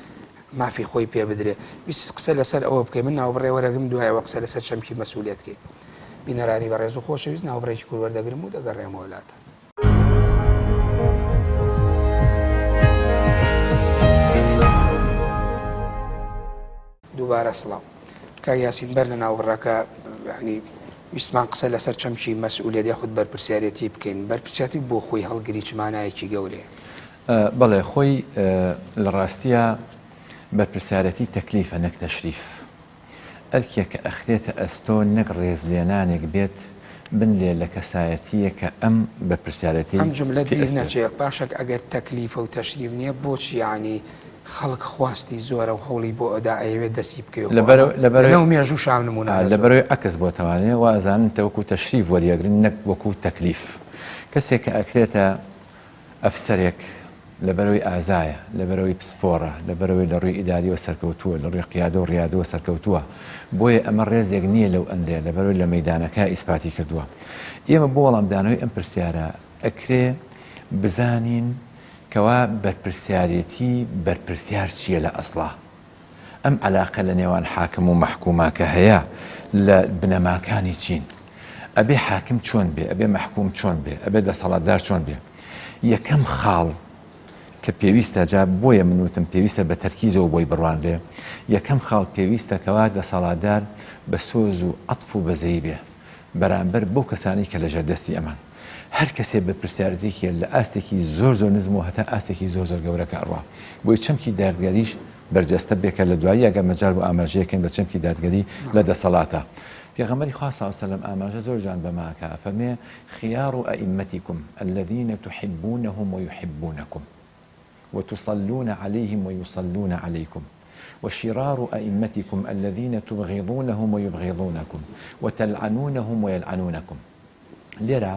مافی خۆی پێ بدرێ. ویستت قسە لەسەر ئەوە بکەی من ناوبڕێ وەرەگرم دوای ئەوە قسە لەسەر چەمکی مەسئولیەت کەیت. بینەرانی بەڕێز و خۆشەویست ناوبڕێکی کورت وەردەگرم و دەگەڕێمەوە لاتان. دووبارە سڵاو. کاک یاسین بەر لە ناوبڕەکە یانی ویستمان قسە لەسەر چەمکی مەسئولیەت یاخود بەرپرسیارێتی بکەین. بەرپرسیارێتی بۆ خۆی هەڵگری چ مانایەکی گەورەیە؟ بەڵێ خۆی لە ڕاستیا بەرپرسیارێتی تەکلیفە نەک تەشریف. ئەرکێک کە ئەخرێتە ئەستۆ نەک ڕێزلێنانێک بێت بنرێ لە کەسایەتییەک کە ئەم بەرپرسیارێتیەی ئەم جوملەت پێ بیر ئەسپێرێ. نەچێ باشە ئەگەر تەکلیفە و تەشریف نیە بۆچی یانی خەڵک خواستی زۆرە و هەوڵی بۆ ئەدا ئەیەوێت دەستی بکەوێ خۆ لەبەرەو ئەمە لەبەرەوەی لەناو مێژووشا نموونانە زۆرن. لەبەرەوەی عەکس بۆتەوانێ وا ئەزانن تە وەکوو تەشریف وەریئەگرن نەک وەکوو تەکلیف. کەسێک کە ئەکرێتە ئەفسەرێک لەبەرئەوەی ئازایە، لەبەرئەوەی پسپۆڕە، لەبەرئەوەی لە ڕووی ئیداریەوە سەرکەوتووە، لە ڕووی قیادە و ڕیادەوە سەرکەوتووە، بۆیە ئەمە ڕێزێک نییە لەو ئەنرێ، لەبەرئەوەی لە مەیدانەکە ئیسپاتی کردووە. ئێمە بۆ وەڵامدانەوەی ئەم پرسیارە ئەکرێ بزانین کەوا بەرپرسیارێتی بەرپرسیار چییە لە ئەسڵا؟ ئەم عەلاقە لە نێوان حاکم و مەحکوما کە هەیە لە بنەماکانی چین؟ ئەبێ حاکم چۆن بێ؟ ئەبێ مەحکوم چۆن بێ؟ ئەبێ دەسەڵاتدار چۆن بێ؟ یەکەم خاڵ کە پێویستە جا بۆیە من وتم پێویستە بە تەرکیزەوە بۆی بڕوانرێ یەکەم خاڵ پێویستە کەوا دەسەڵاتدار بە سۆز و عەتف و بەزەیی بێ بەرامبەر بەو کەسانەی کە لەژێر دەستی ئەمان هەر کەسێ بەرپرسیارێتێکی لە ئاستێکی زۆر زۆر نزم و هەتا ئاستێکی زۆر زۆر گەورە کە ئەڕوا بۆی چەمکی دادگەریش بەرجەستە بێ کە لە دوایی ئەگەر مەجال بوو ئاماژەیەکەین بە چەمکی دادگەری لە دەسەڵاتە پێغەمبەری خوا صلی اللە علیە وسلم ئاماژە زۆر جوان بەمە ئەکا ئەفەرمێ خیار ائمتکم الذین تحبونهم ویحبونکم وتصلون علیهم ویصلون علیکم وشرار ائمتکم الذین تبغضونهم ویبغضونکم وتلعنونهم ویلعنونکم. لێرە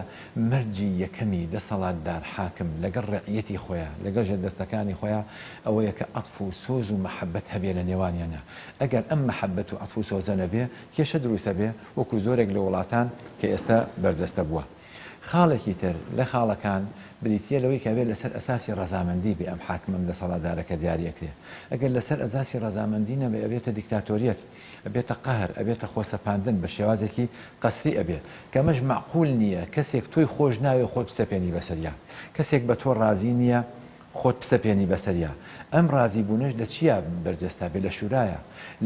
مەرجی یەکەمی دەسەڵاتدار، حاکم، لەگەڵ ڕەعیەتی خۆیا، لەگەڵ ژێردەستەکانی خۆیا ئەوەیە کە عەتف و سۆز و مەحەبەت هەبێ لە نێوانیانا. ئەگەر ئەم مەحەبەت و عەتف و سۆزە نەبێ، کێشە دروست ئەبێ، وەکو زۆرێک لە وڵاتان کە ئێستا بەرجەستە بووە. خاڵێکی تر لە خاڵەکان بریتییە لەوەی کە ئەبێ لەسەر ئەساسی ڕەزامەندی بێ ئەم حاکمە، ئەم دەسەڵاتدارە کە دیاری ئەکرێ. ئەگەر لەسەر ئەساسی ڕەزامەندی نەبێ ئەبێتە دیکتاتۆریەت. ئەبێتە قەهر، ئەبێتە خۆسەپاندن بە شێوازێکی قەسری ئەبێ، کە ئەمەش مەعقول نییە، کەسێک تۆی خۆش ناوێ خۆت بسەپێنی بەسەریا، کەسێک بە تۆ ڕازی نییە خۆت بسەپێنی بەسەریا، ئەم ڕازی بوونەش لە چیا بەرجەستە بێ لە شورایا،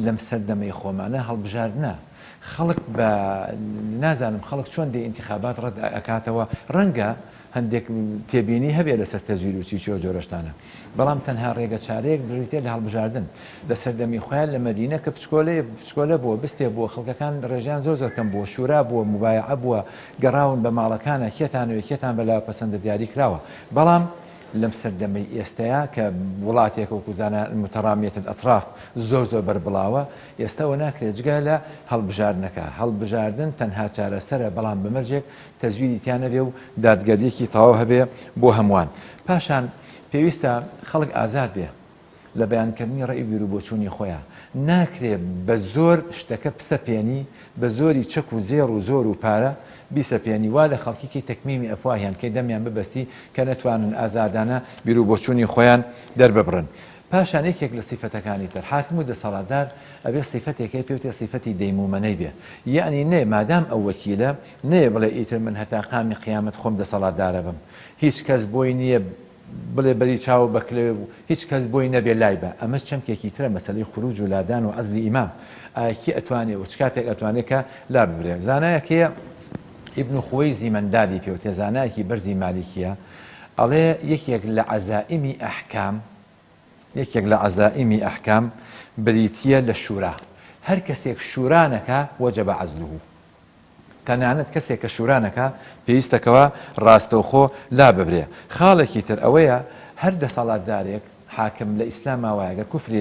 لەم سەردەمەی خۆمانە هەڵبژاردنە، خەڵک بە نازانم خەڵک چۆن دێ ئینتیخابات ڕەت ئەکاتەوە، ڕەنگە هەندێک تێبینی هەبێ لەسەر تەزویر و چی چی ئەو جۆرە شتانە بەڵام تەنها ڕێگە چارەیەک بریتیە لە هەڵبژاردن لە سەردەمی خۆیان لە مەدینە کە پچکۆلەیە پچکۆلە بووە بستێ بووە خەڵکەکان ڕێژەیان زۆر زۆر کەم بووە شورا بووە موبایەعە بووە گەڕاون بە ماڵەکانە کێتانەوێ کێتان بەلاوە پەسەندە دیاری کراوە بەڵام لەم سەردەمەی ئێستەیا کە وڵاتێک وەکو زانا مترامیە الاطراف زۆر زۆر بەربڵاوە ئێستا ئەوە ناکرێت جگە لە هەڵبژاردنەکە هەڵبژاردن تەنها چارەسەرە بەڵام بە مەرجێک تەزویری تیا نەبێ و دادگەریەکی تەواو هەبێ بۆ هەمووان. پاشان پێویستە خەڵک ئازاد بێ لە بەیانکردنی ڕەئی و بیروبۆچوونی خۆیا. ناکرێ بە زۆر شتەکە بسەپێنی، بە زۆری چەک و زێڕ و زۆر و پارە بیسەپێنی، وا لە خەڵکی کەی تەکمیمی ئەفواهیان کەی دەمیان ببەستی کە نەتوانن ئازادانە بیروبۆچوونی خۆیان دەرببڕن. پاشان یەکێک لە سیفەتەکانی تر حاکم و دەسەڵاتدار ئەبێ سیفەتێک هەیە پێوتێ سیفەتی دەیمومەنەی بێ یەعنی نێ مادام ئەو وەکیلە نەیە بڵێ ئیتر من هەتا قامی قیامەت خۆم دەسەڵاتدارەبم هیچ کەس بۆی نییە بڵێ بەری چاوە بە کلەوێ بوو هیچ کەس بۆی نەبێ لای بە ئەمەش چەمکێکی ترە مەسەلەی خروج و لادان و عەزلی ئیمام ئایا کێ ئەتوانێ و چ کاتێک ئەتوانێ کە لا ببرێ زانایەک هەیە ئیبن خوەیزی مەندادی پێوتێ زانایەکی بەرزی مالیکیە ئەڵێ یەکێک لە عەزائیمی ئەحکام، یەکێک لە عەزائیمی ئەحکام بریتییە لە شورا، هەر کەسێک شورا نەکا وجب عزله، تەنانەت کەسێک کە شورا نەکا پێویستە کەوا ڕاستەوخۆ لاببرێ. خاڵێکی تر ئەوەیە هەر دەسەڵاتدارێک حاکم لە ئیسلاما وایە گەر کوفری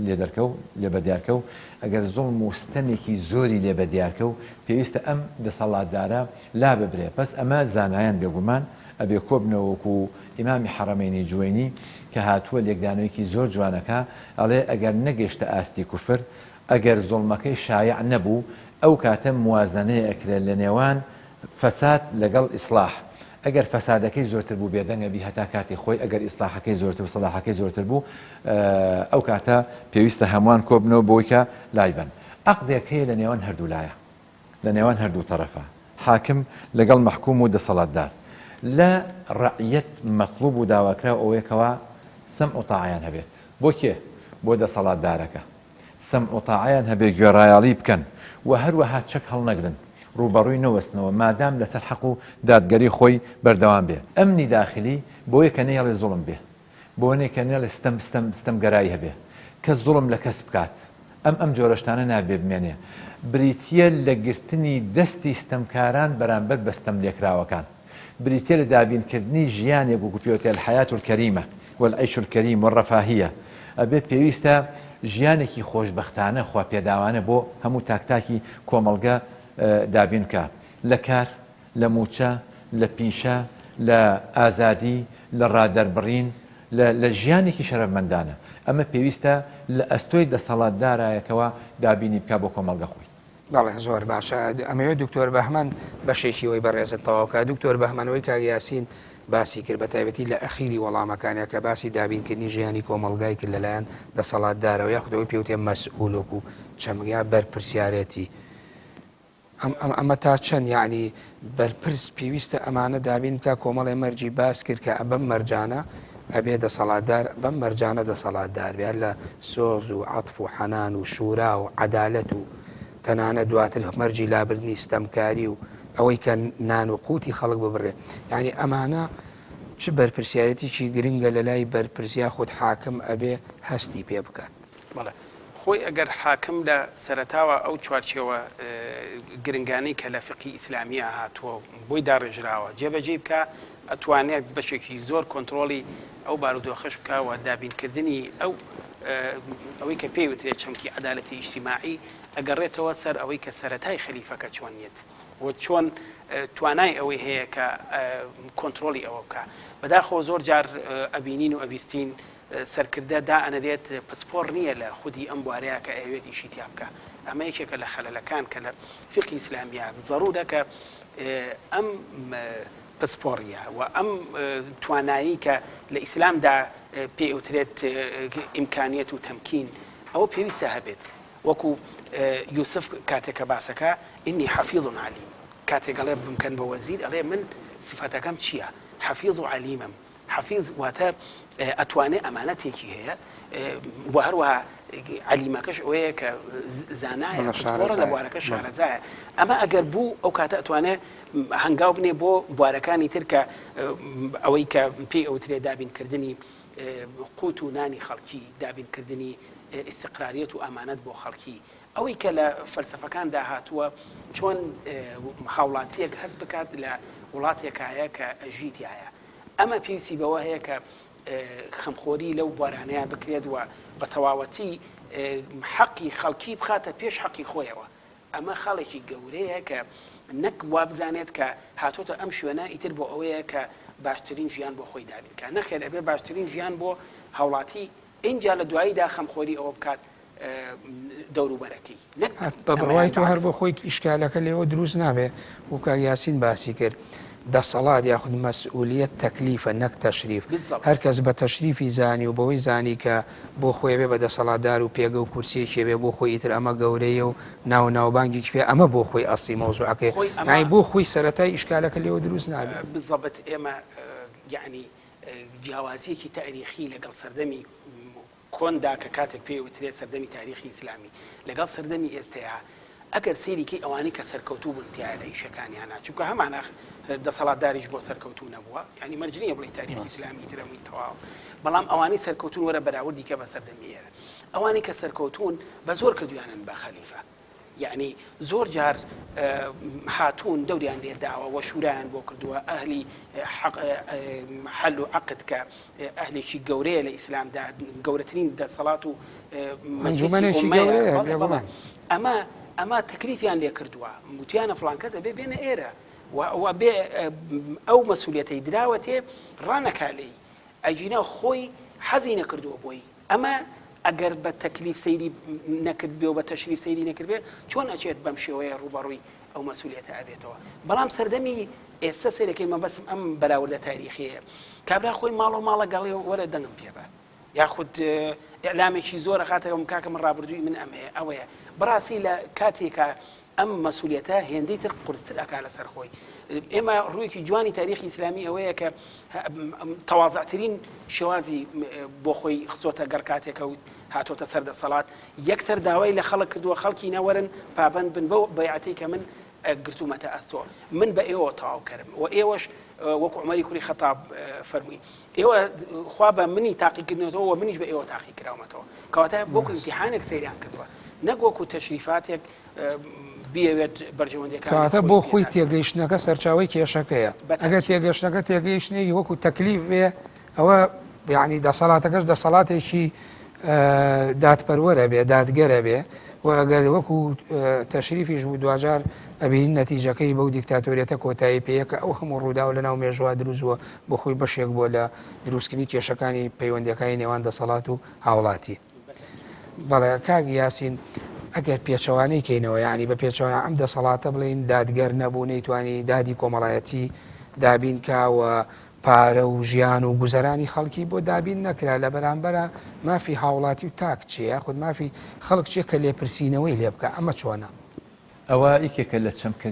لێ دەرکەو لێ بەدیارکەو ئەگەر زوڵم و ستەمێکی زۆری لێ بەدیارکەو پێویستە ئەم دەسەڵاتدارە لاببرێ بەس ئەمە زانایان بێگومان ئەبێ کۆبنەوە وەکو ئیمامی حەڕەمەینی جوەینی کە هاتووە لێکدانەوەیەکی زۆر جوانەکا ئەڵێ ئەگەر نەگەشتە ئاستی کوفر ئەگەر زوڵمەکەی شایع نەبوو ئەو کاتە موازەنەیە ئەکرێت لە نێوان فەساد لەگەڵ ئیسڵاح ئەگەر فەسادەکەی زۆرتر بوو بێدەنگ ئەبی هەتا کاتی خۆی ئەگەر ئیسڵاحەکەی زۆرتر و سەڵاحەکەی زۆرتر بوو ئەو کاتە پێویستە هەمووان کۆبنەوە بۆی کە لایبەن عەقدێک هەیە لە نێوان هەردوو لایە لە نێوان هەردوو تەڕەفە، حاکم لەگەڵ مەحکوم و دەسەڵاتدار. لە ڕەعیەت مەتڵوب و داواکراو ئەوەیە کەوا سەمع و تاعەیان هەبێت. بۆ کێ؟ بۆ دەسەڵاتدارەکە. سەمع و تاعەیان هەبێ گوێڕایەڵی بکەن و هەروەها چەک هەڵنەگرن، ڕووبەڕووی نەوەستنەوە مادام لەسەر حەق و دادگەری خۆی بەردەوام بێ. ئەمنی داخلی بۆیە کە نەیەڵێ زوڵم بێ. بۆنێ کە نەڵێ ستەم ستەم ستەمگەرایی هەبێ کەس زوڵم لە کەس بکات ئەم ئەم جۆرە شتانە نابێ بمێنێ بریتیە لە گرتنی دەستی ستەمکاران بەرامبەر بە ستەم لێکراوەکان بریتیە لە دابین کردنی ژیانێک وەکو پێوتێ الحیاة الکریمە والعیش الکریم والرفاهیە ئەبێ پێویستە ژیانێکی خۆشبەختانە خوا پێداوانە بۆ هەموو تاک تاکی کۆمەڵگە دابین بکا لە کار لە مووچە، لە پیشە، لە ئازادی، لە ڕادەربڕین، لە لە ژیانێکی شەرەفمەندانە. ئەمە پێویستە لە ئەستۆی دەسەڵاتدارایە کەوا دابینی بکا بۆ کۆمەڵگە خۆی. بەڵێ زۆر باشە ئەمەوێت دکتۆر بەهمەن بەشێکی ئەوەی بەڕێزت تەواو کا. دکتۆر بەهمەن ئەوەی کاک یاسین باسی کرد بە تایبەتی لە ئەخیری وەڵامەکانیا کە باسی دابینکردنی ژیانی کۆمەڵگای کرد لەلایەن دەسەڵاتدارەوە یاخود ئەوەی پێوتێ مەسئول وەکو چەمک یا بەرپرسیارێتی ئەم ئەم ئەمە تا چەند یەعنی بەرپرس پێویستە ئەمانە دابین بکا کۆمەڵێ مەرجی باس کرد کە بەم مەرجانە ئەبێ دەسەڵاتدار بەم مەرجانە دەسەڵاتدار بێ هەر لە سۆز و عەتف و حەنان و شورا و عەدالەت و تەنانەت دواتر مەرجی لابردنی ستەمکاری و ئەوەی کە نان و قوتی خەڵک ببڕێ یعنی ئەمانە چ بەرپرسیارەتیکی گرنگە لە لای بەرپرس یاخود حاکم ئەبێ هەستی پێ بکات. بەڵێ. خۆی ئەگەر حاکم لە سەرەتاوە ئەو چوارچێوە گرنگانەی کە لە فیقهی ئیسلامییا هاتووە و بۆی داڕێژراوە جێبەجێی بکا، ئەتوانێت بەشێکی زۆر کۆنترۆڵی ئەو بارودۆخەش بکا و دابینکردنی ئەو ئەوەی کە پێی وترێت چەمکی عەدالەتی ئیجتیماعی ئەگەڕێتەوە سەر ئەوەی کە سەرەتای خەلیفەکە چۆن یەت. و چۆن توانای ئەوەی هەیە کە کۆنترۆڵی ئەوە بکا. بەداخەوە زۆر جار ئەبینین و ئەبیستین سەرکردە دائەنرێت پسپۆڕ نییە لە خودی ئەم بوارەیا کە ئەیەوێت ئیشی تیا بکا. ئەمە یەکێکە لە خەلەلەکان کە لە فیقهی ئیسلامیا زەرورە کە ئەم پسپۆڕییە و ئەم توانایەی کە لە ئیسلامدا پێی ئەوترێت ئیمکانیەت و تەمکین ئەوە پێویستە هەبێت. وەکو یوسف کاتێک کە باسەکا انی حفیظ علیم کاتێک ئەڵێ بمکەن بە وەزیر ئەڵێ من سیفەتەکەم چییە حەفیظ و عەلیمم حەفیظ واتە ئەتوانێ ئەمانەتێکی هەیە و هەروەها عەلیمەکەش ئەوەیە کە زانایە پسپۆڕە لە بوارەکە شارەزایە ئەمە ئەگەر بوو ئەو کاتە ئەتوانێ هەنگاو بنێ بۆ بوارەکانی تر کە ئەوەی کە پێی ئەوترێ دابینکردنی قوت و نانی خەڵکی، دابینکردنی ئیستیقراریەت و ئامانەت بۆ خەڵکی، ئەوەی کە لە فەلسەفەکاندا هاتووە چۆن هاوڵاتییەک هەست بکات لە وڵاتێکایە کە ئەژی تیایە. ئەمە پێویستی بەوە هەیە کە خەمخۆری لەو بوارانەیا بکرێت و بە تەواوەتی حەقی خەڵکی بخاتە پێش حەقی خۆیەوە. ئەمە خاڵێکی گەورەیە کە نەک وابزانێت کە هاتۆتە ئەم شوێنە ئیتر بۆ ئەوەیە کە باشترین ژیان بۆ خۆی دابین بکات، نەخێر ئەبێ باشترین ژیان بۆ هاوڵاتی ئینجا لە دواییدا خەمخۆری ئەوە بکات دەوروبەرەکەی نەک بە بڕوای تۆ هەر بۆ خۆی ئیشکالەکە لێوە دروست نابێ و کاک یاسین باسی کرد دەسەڵات یاخود مەسئولیەت تەکلیفە نەک تەشریف هەر کەس بە تەشریفی زانی و بەوەی زانی کە بۆ خۆی ئەبێ بە دەسەڵاتدار و پێگە و کورسیەکی ئەبێ بۆ خۆی ئیتر ئەمە گەورەیە و ناو و ناوبانگێکی پێ ئەمە بۆ خۆی ئەسڵی مەوزوعەکەیە خۆی ئەمە یانی بۆ خۆی سەرەتای ئیشکالەکە لێوە دروست نابێ. بالضبط ئێمە یەعنی جیاوازیەکی تاریخی لەگەڵ سەردەمی کۆندا کە کاتێک پێی ئەوترێت سەردەمی تاریخی ئیسلامی لەگەڵ سەردەمی ئێستەیا ئەگەر سەیری کەی ئەوانەی کە سەرکەوتوو بوون تیایا لە ئیشەکانیانا چونکە هەمانە دەسەڵاتداریش بۆ سەرکەوتوو نەبووە یانی مەرج نییە بڵێی تاریخی ئیسلامی ئیتر هەمووی تەواوە بەڵام ئەوانەی سەرکەوتوون وەرە بەراوردی کە بە سەردەمی ئێرە ئەوانەی کە سەرکەوتوون بە زۆر کردویانن بە خەلیفە یەعنی زۆر جار هاتوون دەوریان لێ داوە و شورایان بۆ کردووە ئەهلی حەل و عەقد کە ئەهلێکی گەورەیە لە ئیسلامدا گەورەترین دەسەڵات و مەجلیسی ئوممەیە بەڵێ بەڵێ ئەمە ئەمە تەکلیفیان لێ کردووە وتیانە فڵان کەس ئەبێ بێنە ئێرە و ئەبێ ئەو مەسولیەتەی دراوەتێ ڕانەکا لێی ئەگینا خۆی حەزی نەکردووە بۆی ئەمە ئەگەر بە تەکلیف سەیری نەکردبێ و بە تەشریف سەیری نەکردبێ چۆن ئەچێت بەم شێوەیە ڕووبەڕووی ئەو مەسولیەتە ئەبێتەوە بەڵام سەردەمی ئێستا سەیرەکەی مەبەستم ئەم بەراوردە تاریخیەیە کابرا خۆی ماڵەو ماڵە گەڵێ وەرە دەنگم پێ بە یاخود ئیعلامێکی زۆر ئەخاتە کاکە من ڕابردووی من ئەمەیە ئەوەیە بەڕاستی لە کاتێکا ئەم مەسولیەتە هێندەی تر قورستر ئەکا لەسەر خۆی. ئێمە ڕوویەکی جوانی تاریخی ئیسلامی ئەوەیە کە تەوازعترین شێوازی بۆ خۆی خستۆتە گەڕ کاتێکە و هاتۆتە سەر دەسەڵات یەکسەر داوای لە خەڵک کردووە خەڵکی نەوەرن پابند بن بەو بەیعەتەی کە من گرتوومەتە ئەستۆ من بە ئێوە تەواوکەرم و ئێوەش وەکو عومەری کوڕی خەتاب فەرمووی ئێوە خوا بە منی تاقیکردنەوە و منیش بە ئێوە تاقی کراومەتەوە کەواتە وەکو ئیمتیحانێک سەیریان کردووە نەک وەکو تەشریفاتێک بیەوێت بەرژەوەندیەکانی کەواتە خۆی بۆ خۆی پێ تێگەیشتنەکە سەرچاوەی کێشەکەیە ئەگەر بەتاکید. تێگەشتنەکە تێگەیشتنێکی وەکو تەکلیف بێ ئەوە یعنی دەسەڵاتەکەش دەسەڵاتێکی دادپەروەرە بێ دادگەرە بێ و ئەگەر وەکو تەشریفیش بوو دواجار ئەبینین نەتیجەکەی بەو دیکتاتۆریەتە کۆتایی پێیە کە ئەو هەموو ڕووداوە لەناو مێژووە دروست بووە بۆ خۆی بەشێک بووە لە دروستکردنی کێشەکانی پەیوەندیەکانی نێوان دەسەڵات و هاوڵاتی. بەڵێ کاک یاسین ئەگەر پێچەوانەی کەینەوە یعنی بە پێچەوانە ئەم دەسەڵاتە بڵێین دادگەر نەبوو نەیتوانی دادی کۆمەڵایەتی دابین کا و پارە و ژیان و گوزەرانی خەڵکی بۆ دابین نەکرا لە بەرامبەرا مافی هاوڵاتی و تاک چیە یاخود مافی خەڵک چیە کە لێپرسینەوەی لێ بکا ئەمە چۆنە؟ ئەوە یەکێکە لە چەمکە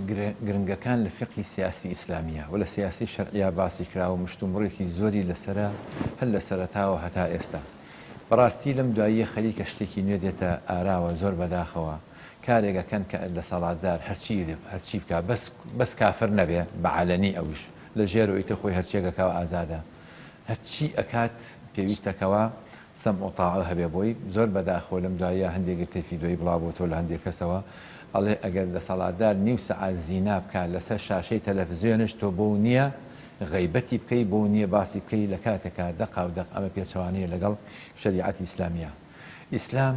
گرنگەکان لە فیقهی سیاسی ئیسلامییا و لە سیاسی شەرعیا باسی کراوە و مشتومڕێکی زۆری لەسەرە هەر لە سەرەتاوە هەتا ئێستا. بەڕاستی لەم دواییە خەریکە شتێکی نوێ دێتە ئاراوە زۆر بەداخەوە کارێک ئەکەن کە دەسەڵاتدار هەرچی هەرچی بکا بەس بەس کافر نەبێ بە عەلەنی ئەویش لە ژێرەوە ئیتر خۆی هەرچیەک ئەکا ئازادە هەرچی ئەکات پێویستە کەوا سەمع و تاعە هەبێ بۆی، زۆر بەداخەوە لەم دواییە هەندێ گرتەی فیدۆیی بڵاو بۆتەوە لە هەندێ کەسەوە ئەڵێ ئەگەر دەسەڵاتدار نیو سەعات زینا بکا لەسەر شاشەی تەلەفزیۆنش تۆ بۆو نیە غەیبەتی بکەی بۆو نیە باسی بکەی لە کاتێکا دەقاو دەق ئەمە پێچەوانەیە لەگەڵ شەریعەتی ئیسلامیا ئیسلام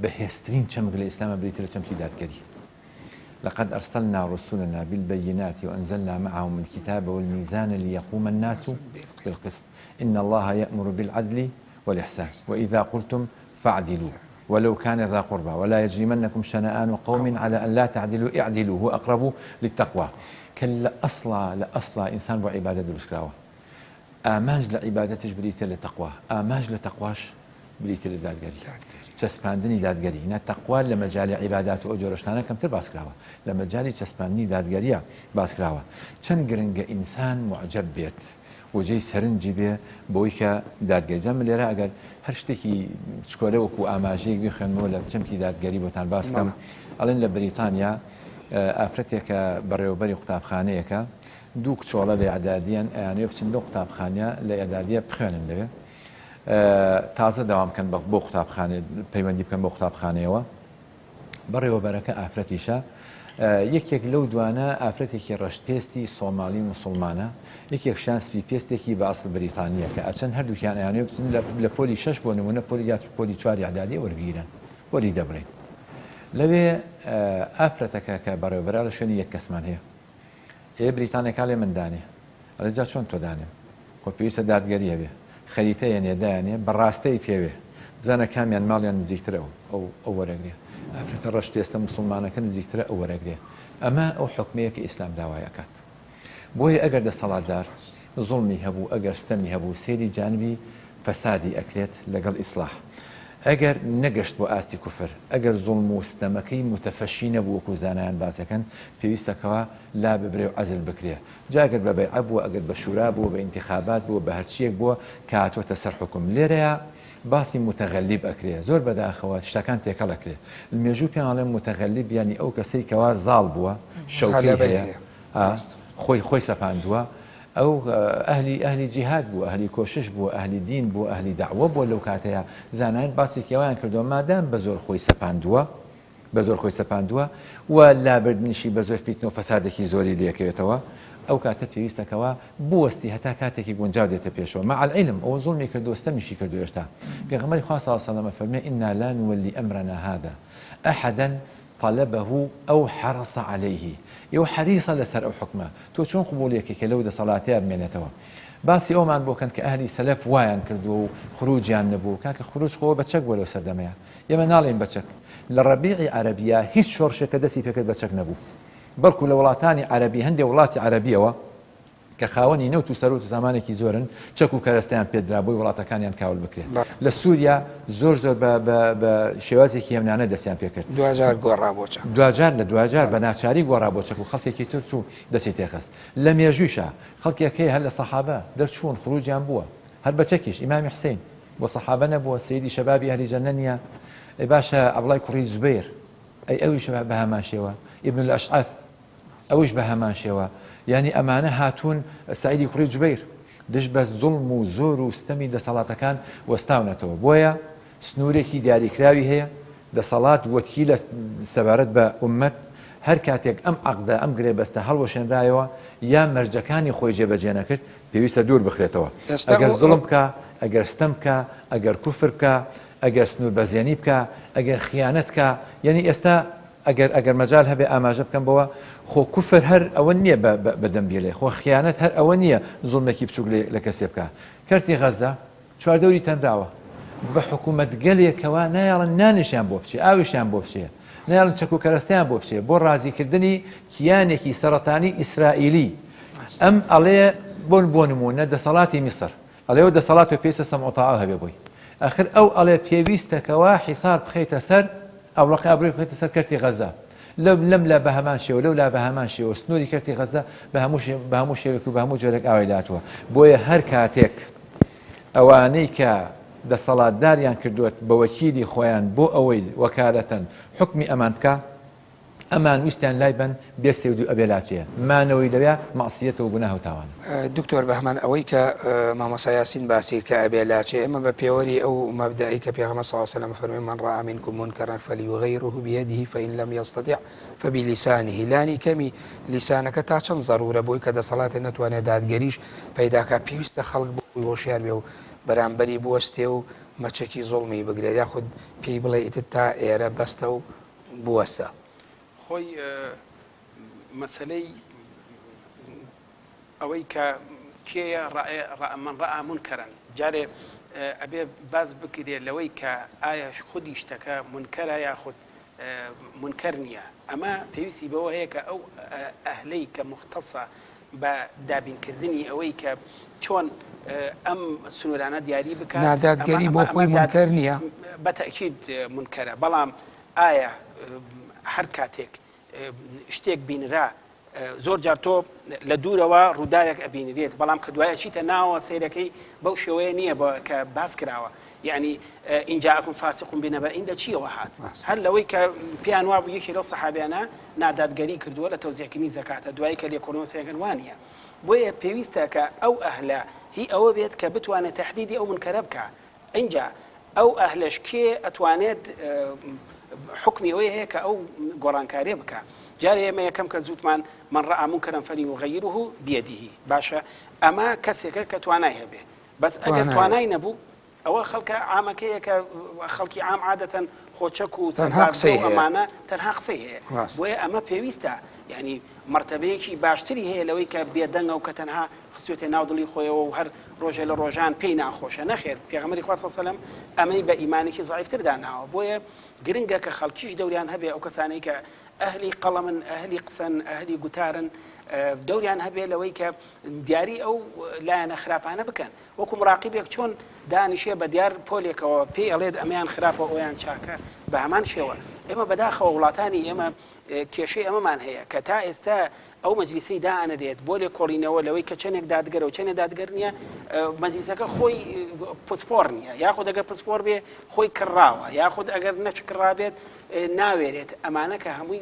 بەهێزترین چەمک لە ئیسلاما بریتیە لە چەمکی دادگەری. لقد ارسلنا رسلنا بالبینات وانزلنا معهم الکتاب والمیزان لیقوم الناس بالقسط ان اللە یامر بالعدل والاحسان واذا قلتم فاعدلوا ولو کان ذا قربی ولا یجرمنکم شنآن قوم علی ان لا تعدلوا اعدلوا هو اقرب للتقوی کە لە ئەسڵا لە ئەسڵا ئینسان بۆ عیبادەت دروست کراوە ئامانج لە عیبادەتیش بریتیە لە تەقوا ئامانج لە تەقواش بریتیە لە دادگەری چەسپاندنی دادگەری نا تەقوا لە مەجالی عیبادات و ئەو جۆرە شتانە کەمتر باس کراوە لە مەجالی چەسپاندنی دادگەریە باس کراوە چەند گرنگە ئینسان موعجەب بێت و جێی سەرنجی بێ بەوەی کە دادگەری جا من لێرە ئەگەر هەر شتێکی چکۆلە وەکو ئاماژەیەک بیخوێنمەوە لە چەمکی دادگەری بۆتان باس بکەم ئەڵێن لە بریتانیا ئافرەتێکە بەڕێوەبەری قوتابخانەیەکە دوو کچۆڵە لە ئیعدادیەن ئەیانەوێ بچن لەو قوتابخانە لە ئیعدادیە بخوێنن لەوێ تازە داوام بکەن بۆ قوتابخانێ پەیوەندی بکەن بۆ قوتابخانەیەوە بەڕێوەبەرەکە ئافرەتیشە یەکێک لەو دوانە ئافرەتێکی ڕەشپێستی سۆماڵی موسڵمانە یەکێکشیان سپی پێستێکی بە ئەسڵ بریتانییە کە ئەچن هەردووکیان ئەیانەوێ بچن لە پۆلی شەش بۆ نمونە پۆلی یا پۆلی چواری ئیعدادیە وەربگیرن پۆلی دەبرین لەوێ ئافرەتەکە کە بەڕێوەبەرە لە شوێنی یەک کەسمان هەیە ئێ بریتانیەکە ئەڵێ من دانێ ئەڵێ جا چۆن تۆ دانێم خۆ پێویستە دادگەری هەبێ خەریتە یەنێ دایەنێ بە ڕاستەی پێوێ بزانە کامیان ماڵیان نزیکترە ئەو ئەو ئەو وەرەگرێ ئافرەتە ڕەش پێستە موسڵمانەکە نزیکترە ئەو وەرەگرێ ئەمە ئەو حوکمەیە کە ئیسلام داوای ئەکات بۆیە ئەگەر دەسەڵاتدار زوڵمی هەبوو ئەگەر ستەمی هەبوو سەیری جانبی فەسادی ئەکرێت لەگەڵ ئیسڵاح ئەگەر نەگەشت بۆ ئاستی کوفر ئەگەر زوڵم و ستەمەکەی موتەفەشی نەبوو وەکو زانایان باس ئەکەن پێویستە کەوا لاببرێ و عەزل بکرێ جا ئەگەر بە بەیعە بووە ئەگەر بە شورا بووە بە ئینتیخابات بووە بە هەرچیەک بووە کە هاتۆتە سەر حوکم لێرەیا باسی موتەغەلیب ئەکرێ زۆر بەداخەوە شتەکان تێکەڵ ئەکرێ مێژوو پێیان ئەڵێن موتەغەلیب یانی ئەو کەسەی کەوا زاڵ بووە شەوکەی هەیە خۆی خۆی سەپاندووە ئەو ئەهلی ئەهلی جیهاد بووە، ئەهلی کۆشش بووە، ئەهلی دین بووە، ئەهلی دەعوە بووە لەو کاتەیا زانایان باسێکی ئەوەیان کردووە مادام بە زۆر خۆی سەپاندووە بە زۆر خۆی سەپاندووە و لابردنیشی بە زۆر فیتنە و فەسادێکی زۆری لێکەوێتەوە ئەو کاتە پێویستە کەوا بوەستی هەتا کاتێکی گونجاو دێتە پێشەوە مع العلم ئەوە زوڵمی کردووە ستەمیشی کردووە هێشتا پێغەمبەری خوا صلی اللە علیه و سلم ئەفەرموێ انا لا نولی امرنا هذا احدا طلبه او حرص علیه ئێوە حەریصە لەسەر ئەو حوکمە تۆ چۆن قبوڵی ئەکەی کە لەو دەسەڵاتەیا بمێنێتەوە باسی ئەوەمان بۆ کەن کە ئەهلی سەلەف وایان کردووە و خروجیان نەبوو کاکە خروج خۆ بە چەک بووە لەو سەردەمەیا ئێمە ناڵێین بە چەک لە ڕەبیعی عەرەبیا هیچ شۆڕشێک کە دەستی پێکرد بە چەک نەبوو بەڵکو لە وڵاتانی عەرەبی هەندێ وڵاتی عەرەبیەوە کە خاوەنی نەوت و سەروەت و سامانێکی زۆرن، چەک و کەرەستەیان پێدرا بۆی وڵاتەکانیان کاول بکرێ. لە سووریا زۆر زۆر بە بە بە شێوازێکی هێمنانە دەستیان پێکرد. دواجار گۆڕا بۆ چەک. دواجار لە دواجار بە ناچاری گۆڕا بۆ چەک و خەڵکێکی تر چوو دەستی تێخست. لە مێژوویشا خەڵکێک هەیە هەر لە سەحابە دەرچوون خروجیان بووە هەر بە چەکیش، ئیمامی حسین بۆ سەحابە نەبووە، سەیدی شەبابی ئەهلی جەننە نییە؟ ئەی باشە عەبدوڵای کوڕی زوبەیر ئەی ئەویش بە هەمان شێوە، ئیبن الاشعث ئەویش بە هەمان شێوە، یانی ئەمانە هاتوون سەعیدی کوڕی جوبەیر دژ بە زوڵم و زۆر و ستەمی دەسەڵاتەکان وەستاونەتەوە، بۆیە سنوورێکی دیاریکراوی هەیە، دەسەڵات وەکیلە سەبارەت بە ئوممەت، هەر کاتێک ئەم عەقدە، ئەم گرێبەستە هەڵوەشێنرایەوە یا مەرجەکانی خۆی جێبەجێ نەکرد، پێویستە دوور بخرێتەوە. ئەگەر زوڵم بکا، ئەگەر ستەم بکا، ئەگەر کوفر بکا، ئەگەر سنووربەزێنی بکا، ئەگەر خیانەت کا، یانی ئێستا ئەگەر ئەگەر مەجال هەبێ ئاماژە بکەم بەوە، خۆ کوفر هەر ئەوە نییە بە بە دەم بیڵێ، خۆ خیانەت هەر ئەوە نییە زوڵمێکی بچووک لە لە کەسێ بکا. کەرتی غەزە چواردەوری تەنراوە بە حکوومەتگەلێکەوە نایەڵن نانیشیان بۆ بچێ، ئاویشیان بۆ بچێ، نایەڵن چەک و کەرەستەیان بۆ بچێ بۆ ڕازیکردنی کیانێکی سەڕەتانی ئیسرائیلی. ئەم ئەڵێ بۆ بۆ نموونە دەسەڵاتی میسر ئەڵێ ئەو دەسەڵاتە پێویستە سەمع و تاعە هەبێ بۆی. ئەخر ئەو ئەڵێ پێویستە کەوا حیسار بخەیتە سەر ئابڵۆقەی ئابووری بخەیتە سەر کەرتی غەزە. لەو لەم لا بە هەمان شێوە لەو لا بە هەمان شێوە سنووری کەرتی غەزە بە هەموو شێ بە هەموو شێوەیەک و بە هەموو جۆرێک ئاوای لاتووە. بۆیە هەر کاتێک ئەوانەی کە دەسەڵاتداریان کردووە بە وەکیلی خۆیان بۆ ئەوەی وەکالەتەن حوکمی ئەمان بکا، ئەمان ویستیان لای بەن بێ سێودوو ئەبێ لاچێ مانەوەی لەویا مەعسیەتە و گوناه و تاوانە. دکتۆر بەهمەن ئەوەی کە مامۆستا یاسین باسی کە ئەبێ لاچێ ئێمە بە پێوەری ئەو مەبدەئەی کە پێغەمبەر صلی اللە علیە وسلم فەرمووی من رآ منکم منکرا فلیغیره بیده فان لم یستطع فبلسانه لانی کەمی لیسانەکە تا چەند زەرورە بۆی کە دەسەڵاتێ نەتوانێ دادگەریش پەیدا کا پێویستە خەڵک بۆی هۆشیار بێ و بەرامبەری بوەستێ و مەچەکی زوڵمی بگرێت یاخود پێی بڵێ ئیتر تا ئێرە بەستە و بوەستە. خۆ. خۆی مەسەلەی ئەوەی کە کێیە من رەئا مونکەرەن جارێ ئەبێ باس بکرێ لەوەی کە ئایا خودی شتەکە مونکەرە یاخود مونکەر نییە ئەمە پێویستی بەوە هەیە کە ئەو ئەهلەی کە موختەسە بە دابینکردنی ئەوەی کە چۆن ئەم سنوورانە دیاری بکات نادادگەری بۆ خۆی مونکەر نییە؟ بە تەئکید مونکەرە بەڵام ئایا هەر کاتێک شتێک بینرا زۆر جار تۆ لە دوورەوە ڕووداوێک ئەبینرێت بەڵام کە دوای ئەچیتە ناوە سەیرەکەی بەو شێوەیە نییە بە کە باس کراوە یعنی إن جاءكم فاسق بنبإ لە چیەوە هات هەر لەوەی کە پێیان وابوو یەکێ لەو سەحابیانە نادادگەری کردووە لە تەوزیعکردنی زەکاتە دوایی کە لێکۆڵینەوە سەیرەکەن وانییە بۆیە پێویستە کە ئەو ئەهلە هی ئەوە بێت کە بتوانێت تەحدیدی ئەو منکەرە بکا ئینجا ئەو ئەهلەش کێ ئەتوانێت حوکمی ئەوەی هەیە کە ئەو گۆڕانکاریە بکا جارێ ئێمە یەکەم کەس وتمان من رأى منكرا فليغيره بيده باشە ئەمە کەسێکە کە توانای هەبێ بەس ئەگەر توانای نەبوو ئەوە خەڵکە عامەکەیە کە خەڵکی عام عادەتەن خۆچەک و سەربازگە و ئەمانە تەنها قسەی هەیە بۆیە ئەمە پێویستە یعنی مەرتەبەیەکی باشتری هەیە لەوەی کە بێدەنگە و کە تەنها خستوێتە ناو دڵی خۆیەوە و هەر ڕۆژێ لە ڕۆژان پێی ناخۆشە نەخێر پێغەمبەری خوا صلی اللە علیە وسلم ئەمەی بە ئیمانێکی زەعیفتر داناوە بۆیە گرنگە کە خەڵکیش دەوریان هەبێ ئەو کەسانەی کە ئەهلی قەڵەمن ئەهلی قسەن ئەهلی گوتارن دەوریان هەبێ لەوەی کە دیاری ئەو لایەنە خراپانە بکەن وەکو مراقیبێک چۆن دانیشێ بە دیار پۆلێکەوە پێی ئەڵێت ئەمەیان خراپە ئەویان چاکە بە هەمان شێوە ئێمە بەداخەوە وڵاتانی ئێمە کێشەی ئەمەمان هەیە کە تا ئێستا ئەو مەجلیسەی دائەنرێت بۆ لێکۆڵینەوە لەوەی کە چەندێک دادگەرە و چەندێک دادگەر نییە، مەجلیسەکە خۆی پسپۆڕ نییە، یاخود ئەگەر پسپۆڕ بێ خۆی کڕاوە، یاخود ئەگەر نەچکڕابێت ناوێرێت، ئەمانە کە هەمووی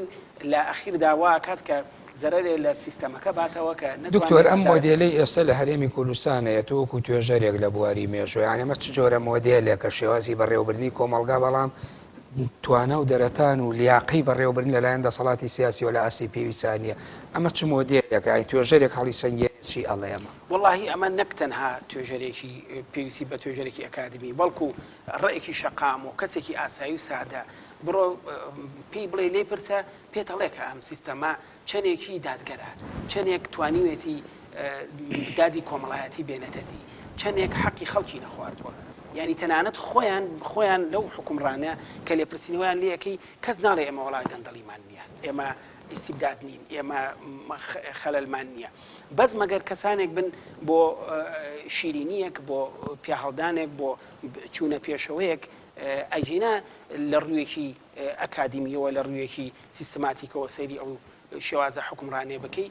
لە ئەخیردا وا ئەکات کە زەرەرێ لە سیستەمەکە باتەوە کە دکتۆر نەتوانرێت ئەم عەدالەت مۆدێلەی بکرێت. ئێستا لە هەرێمی کوردستان هەیە تۆ وەکو توێژەرێک لە بواری مێژوو یانی ئەمە چ جۆرە مۆدێلێکە شێوازی بەڕێوەبردنی کۆمەڵگا بەڵام توانا و دەرەتان و لیاقەی بەڕێوەبردن لەلایەن دەسەڵاتی سیاسیەوە لە ئاستی پێویستا نیە، ئەمە چ مۆدێلێکە؟ ئەی توێژەرێک هەڵیسەنگێنێ چی ئەڵێ ئەمە؟ وەڵاهی ئەمە نەک تەنها توێژەرێکی پێویستی بە توێژەرێکی ئەکادمی بەڵکو ڕێکی شەقام و کەسێکی ئاسایی و سادە بڕۆ پێی بڵێ لێی پرسە پێت ئەڵێ کە ئەم سیستەمە چەنێکی دادگەرە، چەنێک توانیوێتی دادی کۆمەڵایەتی بێنێتە دی، چەنێک حەقی خەڵکی نەخواردووە. یانی تەنانەت خۆیان خۆیان لەو حوکمڕانە کە لێپرسینەوەیان لێ ئەکەی کەس ناڵێ ئێمە وەڵا گەندەڵیمان نییە، ئێمە ئیستیبداد نین، ئێمە خەلەلمان نییە. بەس مەگەر کەسانێک بن بۆ شیرینییەک، بۆ پیاهەڵدانێک، بۆ چوونە پێشەوەیەک، ئەگینا لە ڕوویەکی ئەکادیمییەوە لە ڕوویەکی سیستماتیکەوە سەیری ئەو شێوازە حوکمڕانیە بکەی